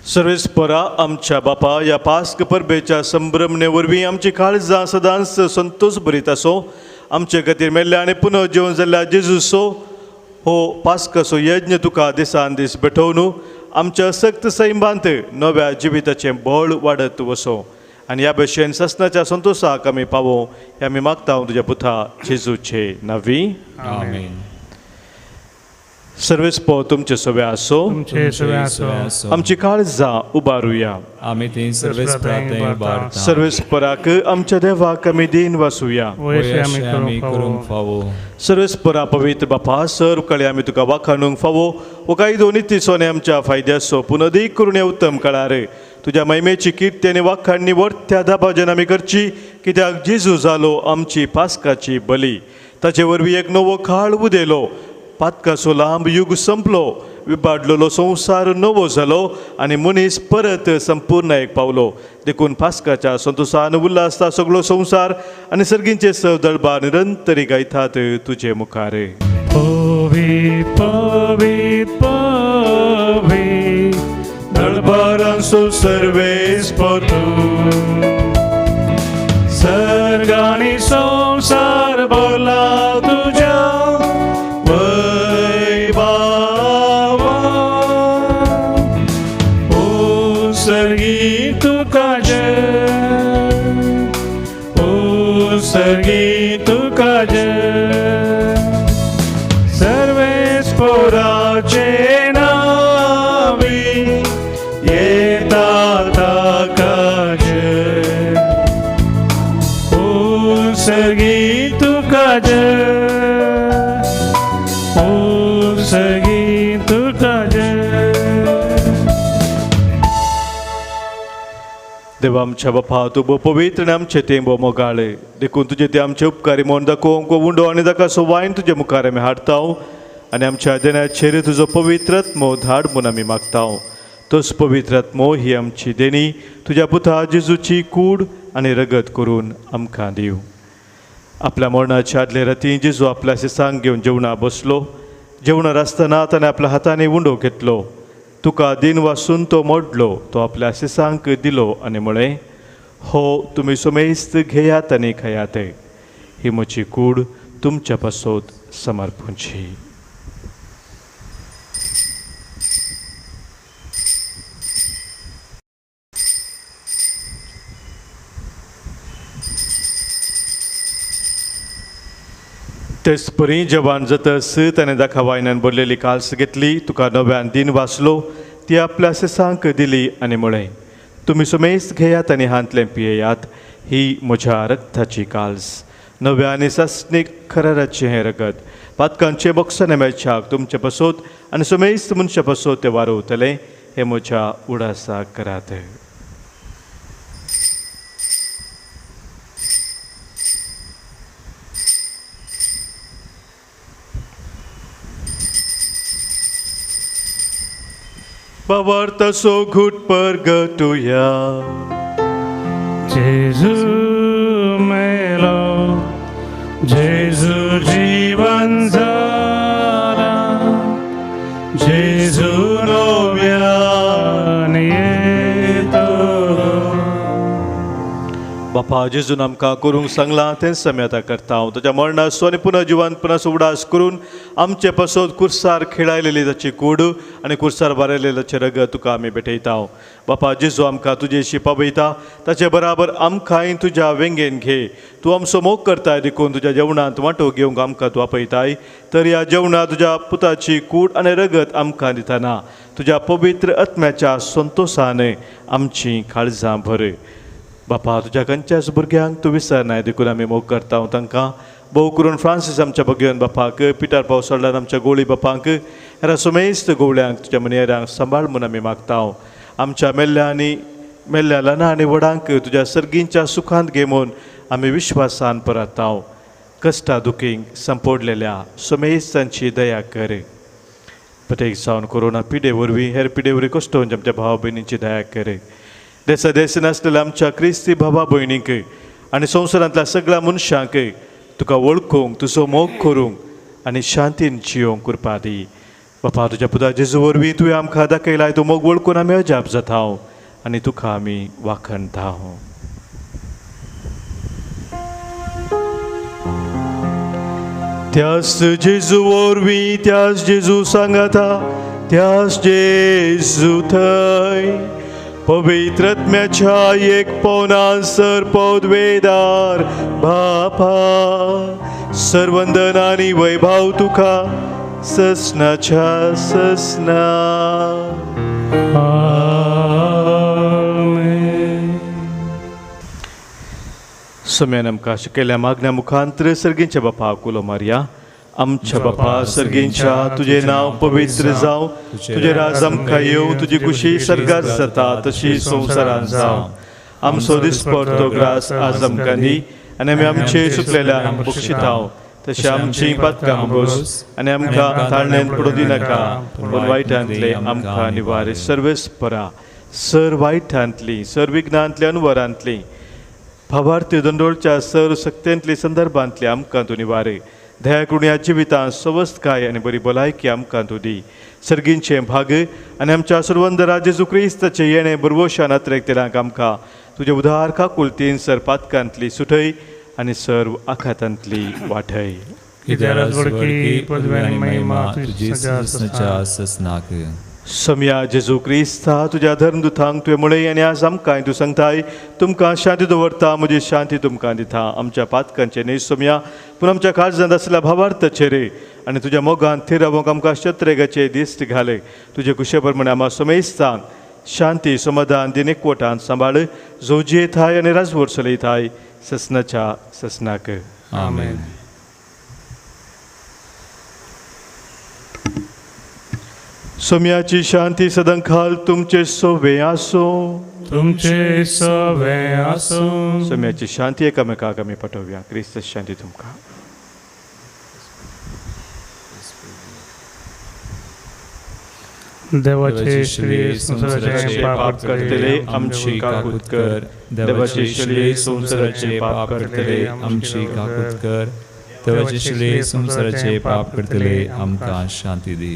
सर्वेस्परा आमच्या बापा ह्या पास्क परबेच्या संभ्रमणे वरवीं आमची काळजां सदांच संतोष भरीत आसो. आमचे खातीर मेल्ल्या आनी पुनः जेवण जाल्ल्या जेजूसो हो पास्काचो यज्ञ तुका दिसान दीस भेटोवन आमच्या सक्त सैमांत नव्या जिविताचें बळ वाडत वसो आनी ह्या भशेन ससनाच्या संतोशाक आमी पावो हे आमी मागता तुज्या पुता जेजूचे नांवी. आमेन. सर्वेस्पो तुमचे सगळे आसो, आमची काळजां उबारुया. आमी ती सर्वेस्पराक आमच्या देवाक आमी दीन वासुया. सर्वेस्परा पवित्र बापा सर्व कळे आमी तुका वाखाणूंक फावो वो कायदो निती सोने आमच्या फायद्याचो पुनदीक करून ह्या उत्तम कळार तुज्या महिमेची किर्ती आनी वाखाणणी वर्त्या दाबाजन आमी करची, कित्याक जेजू जालो आमची पास्काची बली. ताचे वरवीं एक नवो काळ उदेलो, पातकाचो लांब युग संपलो, विबाडलेलो संवसार नवो जालो आनी मनीस परत संपूर्ण एक पावलो. देखून पास्काच्या संतोशान उल्हासता सगळो संवसार आनी सर्गींचे सदळबा निरंतरी गायतात तुजे मुखार. पवी पवी पवी आमचो सर्वेस्पोर तूं. सर्ग आनी संवसार भरला तुज्या वैभावान. ओ सर्गी तुका जय, ओ सर्गी तुका जय. सर्वेस्पोराचे नावी येता ताका जय. ओ सर्गी तुका जय, ओ सर्गी तुका जय. देवा आमच्या बापा, तूं भोव पवित्र आनी आमचें तें भोव मोगाळे, देखून तुजें तें आमचे उपकारी म्हूण दाखोवंक उंडो आनी ताका सो वायन तुजे मुखार आमी हाडटा आनी आमच्या देण्याचेर तुजो पवित्र आत्मो धाड म्हूण आमी मागता. तोच पवित्र आत्मो ही आमची देणी तुज्या पुता जेजूची कूड आनी रगत करून आमकां दिवं. आपल्या मरणाच्या आदले राती जेजू आपल्या शिसांक घेवन जेवणा बसलो. जेवणार आसतना ताणें आपल्या हातांनी उंडो घेतलो, तुका दिन वासून तो मोडलो, तो आपल्या शिसांक दिलो आनी म्हळें, हो तुमी सुमेस्त घेयात आनी खायात, ही म्हजी कूड तुमच्या पासत समर्पूंची. तेच परी जवान जातस ताणें दाखा वायनान भरलेली काल्स घेतली, तुका नव्यान दिन वाचलो, ती आपल्या शिसांक दिली आनी म्हळें, तुमी सुमेस्त घेयात आनी हांतलें पियेयात, ही म्हज्या रक्ताची काल्स, नव्या आनी सासणीक खराराचें हें रगत, पातकांचें बक्षां मेळच्याक तुमचे पासत आनी सुमेस्त मनशा पासत तें वारवतलें, हें म्हज्या उडासाक करात. बाबार्थाचो घूट परगटुया. जेजू मेलो, जेजू जीवन जाला, जेजू नव्यान येतलो. बापा जेजून आमकां करूंक सांगलां तेंच आमी आतां करता. ताच्या मरणाचो आनी पुनर्जिवनपणाचो उडास करून आमचे पासत कुर्सार खेळायलेली ताची कूड आनी कुर्सार बारयलेलें ताचें रगत तुका आमी भेटयता. बापा जेजू आमकां तुजेशी पावयता, ताचे बराबर आमकांय तुज्या वेंगेन घे. तूं आमचो मोग करताय देखून तुज्या जेवणांत वांटो घेवंक आमकां तूं आपयताय, तर ह्या जेवणांत तुज्या पुताची कूड आनी रगत आमकां दितना तुज्या पवित्र आत्म्याच्या संतोशान आमचीं काळजां भर. बापा तुज्या खंयच्याच भुरग्यांक तूं विसरनाय देखून आमी मोग करता तांकां, भोव करून फ्रांसीस आमच्या भगेवन बापाक, पिटर पावसाळ्यान आमच्या गोळी बापांक, हेर सुमेस्त गोवळ्यांक तुज्या मनयेरांक सांबाळ म्हूण आमी मागता. आमच्या मेल्ल्या आनी मेल्ल्या ल्हान आनी व्हडांक तुज्या सर्गींच्या सुखांत घे म्हूण आमी विश्वासान परता. कश्टा दुखींक संपोडलेल्या सुमेस्तांची दया कर. प्रत्येक जावन कोरोना पिडे वरवीं हेर पिडे वरवीं कश्ट आमच्या भाव भयणींची दया कर. देसा देसान आसलेल्या आमच्या क्रिस्ती भावा भयणींक आनी संवसारांतल्या सगळ्या मनशांक तुका वळखूंक, तुजो मोग करूंक आनी शांतीन जियोंक कृपा दी. बापा तुज्या पुता जेजू वरवीं तुवें आमकां दाखयलाय तो मोग वळखून आमी अजाप जाता आनी तुका आमी वाखणता. त्यास जेजू वरवीं, त्यास जेजू सांगाता, त्यास जेजू थंय पवित्र आत्म्याच्या एक पवना सर पदवेदार बापा, सर्वंदन आनी वैभव तुका ससनाच्या ससना. आमेन. सम्यान आमकां शिकयल्या मागण्या मुखांतर सर्गींच्या बापा उलो मारया. आमच्या बापा सर्गींच्या, तुजें नांव पवित्र जावं, तुजें राज आमकां येवं, तुजी खुशी सर्गात जाता तशी संवसारांत जावं. आमचो दिसपडतो ग्रास आज आमकां दी आनी आमी आमचे चुकलेल्यांक बक्षिताव तशें आमची पातकां मोगोस आनी आमकां ताळण्यान पडूं दिनाका, पूण वायटांतले आमकां निवार. सर्वेस परा सर वायटांतली, सर विघ्नांतली, अनवरांतली, भावार्थी दंडोळच्या सर सक्तेंतली संदर्भांतली आमकां तूं निवार. दया करून ह्या जिवितांत सवस्तकाय आनी बरी भलायकी आमकां तूं दी. सर्गींचें भाग आनी आमच्या सर्वंदरा जेजू क्रिस्ताचें येणें बरवशान अत्रेकतेलांक आमकां तुजे उदार काकुलतीन सर पातकांतली सुटय आनी सर्व आखातांतली वाटय. सम्या जेजू क्रिस्ता तुज्या धर्मदुतांक तुवें म्हळें आनी आज आमकांय तूं सांगताय तुमकां शांती दवरता, म्हजी शांती तुमकां दिता. आमच्या पातकांचें न्हय सोम्या, पूण आमच्या काळजांत आसल्या भावार्थाचेर आनी तुज्या मोगान थीर रावंक आमकां शत्रेगाचे दिश्ट घाले. तुजे कुशे प्रमाणे आमा समेस्तांक शांती समाधान दिन एकवटान सांबाळ, जो जियेताय आनी राजवट चलयताय ससनाच्या ससनाक. आमेन. सोम्याची शांती सदांकाल तुमचे सोवे आसूं. तुमचे सोवे आसूं. सोम्याची शांती एकामेकाक आमी पाठोवया. क्रिस्त शांती तुमकां. देवाचे श्री संसाराचे पाप करतले आमची काकूत कर. देवाचे श्री संसाराचे पाप करतले आमची काकूत कर. देवाचे श्री संसाराचे पाप करतले आमकां शांती दी.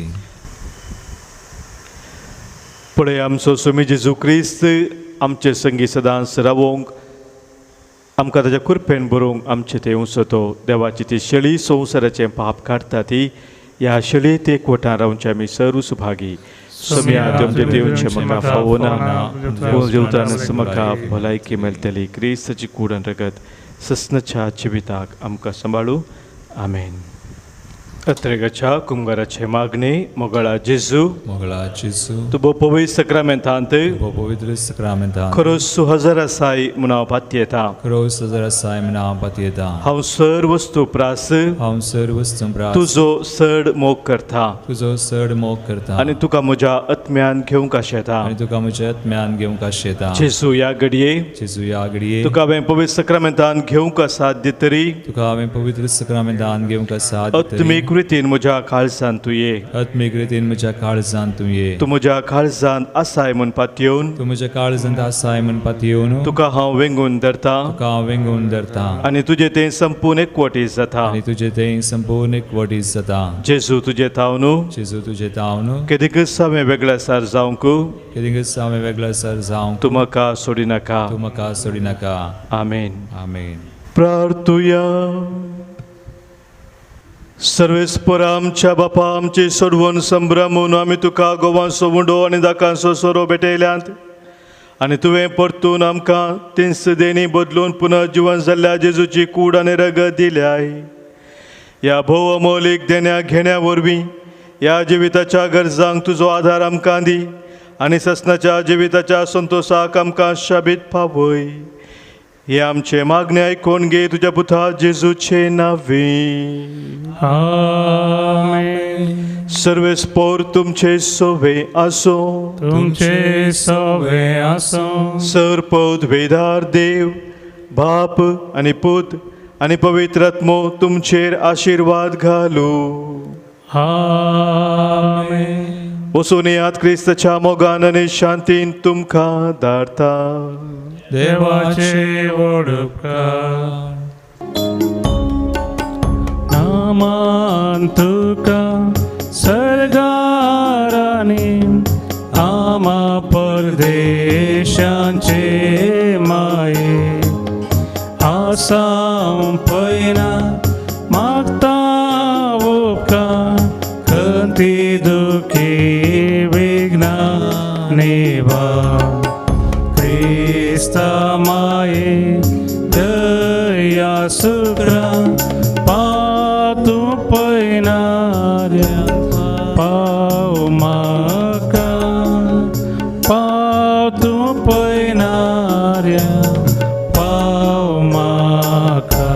पळय आमचो स्वामी जेजू क्रिस्त आमचे संगी सदांच रावोंक आमकां ताच्या कृपेन बरोवंक आमचे ते उसतो. देवाची ती शेळी संवसाराचें पाप काडटा ती ह्या शेळी ते एकवटान रावचे आमी सर्व सुभागी. सोम्या तुमचे देवचे म्हाका फावना, पूण जेवतानच म्हाका भलायकी मेळटली. क्रिस्ताची कूड आनी रगत ससनाच्या जिविताक आमकां सांबाळू. आमेन. अत्रेगाच्या कुमगाराचे मागणे. मोगळा जेजू, मोगळा जेजू, तूं भोव पवित्र सक्रामेंतांत, भोव पवित्र सक्रामेंतांत खरोच हजर आसाय म्हूण हांव पातयेता. खरोच हजर आसाय म्हूण हांव पातयेता. हांव सर वस्तू प्रास, हांव सर वस्तू प्रास तुजो चड मोग करता, तुजो चड मोग करता आनी तुका म्हज्या आत्म्यान घेवंक आशेता, आनी तुका म्हज्या आत्म्यान घेवंक आशेता. जेजू ह्या घडये, जेजू ह्या घडये तुका हांवें पवित्र सक्रामेंतांत घेवंक साथ दितरी, तुका हांवें पवित्र सक्रामेंतांत घेवंक साथ आत्मीक रितीन म्हज्या काळजांत तूं ये, आत्मीक रितीन म्हज्या काळजांत तूं ये. तूं म्हज्या काळजांत आसाय म्हूण पातयेवन, तूं म्हज्या काळजांत आसाय म्हूण पातयेवन तुका हांव वेंगून धरता, तुका हांव वेंगून धरता आनी तुजें तें संपूर्ण एकवटीत जाता, आनी तुजें तें संपूर्ण एकवटीत जाता. जेजू तुजें तावन, जेजू तुजें तावन केदीकच हांवें वेगळ्या सार जावंक, केदीकच हांवें वेगळ्या सार जावंक तूं म्हाका सोडिनाका, तूं म्हाका सोडिनाका. आमेन. आमेन. प्रार्थुया. सर्वेस्पर आमच्या बापा आमची सोडवण संभ्रमून आमी तुका गोवांचो उंडो आनी दाकांचो सोरो भेटयल्यात आनी तुवें परतून आमकां तिन्स देणी बदलून पुनर्जिवन जाल्ल्या जेजूची कूड आनी रगत दिल्याय. ह्या भोव अमोलीक देण्या घेण्या वरवीं ह्या जिविताच्या गरजांक तुजो आदार आमकां दी आनी ससनाच्या जिविताच्या संतोशाक आमकां शाबीत पावय. हे आमचे मागणे आयकून घे तुज्या पुता जेजूचे नांवे. आमेन. सर्वेस्पोर तुमचे सोवे आसूं, तुमचे सोवे आसूं. सर पदवेदार देव बाप आनी पूत आनी पवित्र आत्मो तुमचेर आशिर्वाद घालू. आमेन. वचून येयात क्रिस्ताच्या मोगान आनी शांतीन तुमकां धाडटा. देवाचे व्हड उपकार. नामान तुका सर्गारांनी आमा परदेशांचे माये आसाम पयना मागता उपकार खंती दुखी विघ्ना निवा क्रिस्ता माये दया सुक्रा पातू पयनाऱ्या पाव म्हाका पाव तूं पयनाऱ्या पाव म्हाका.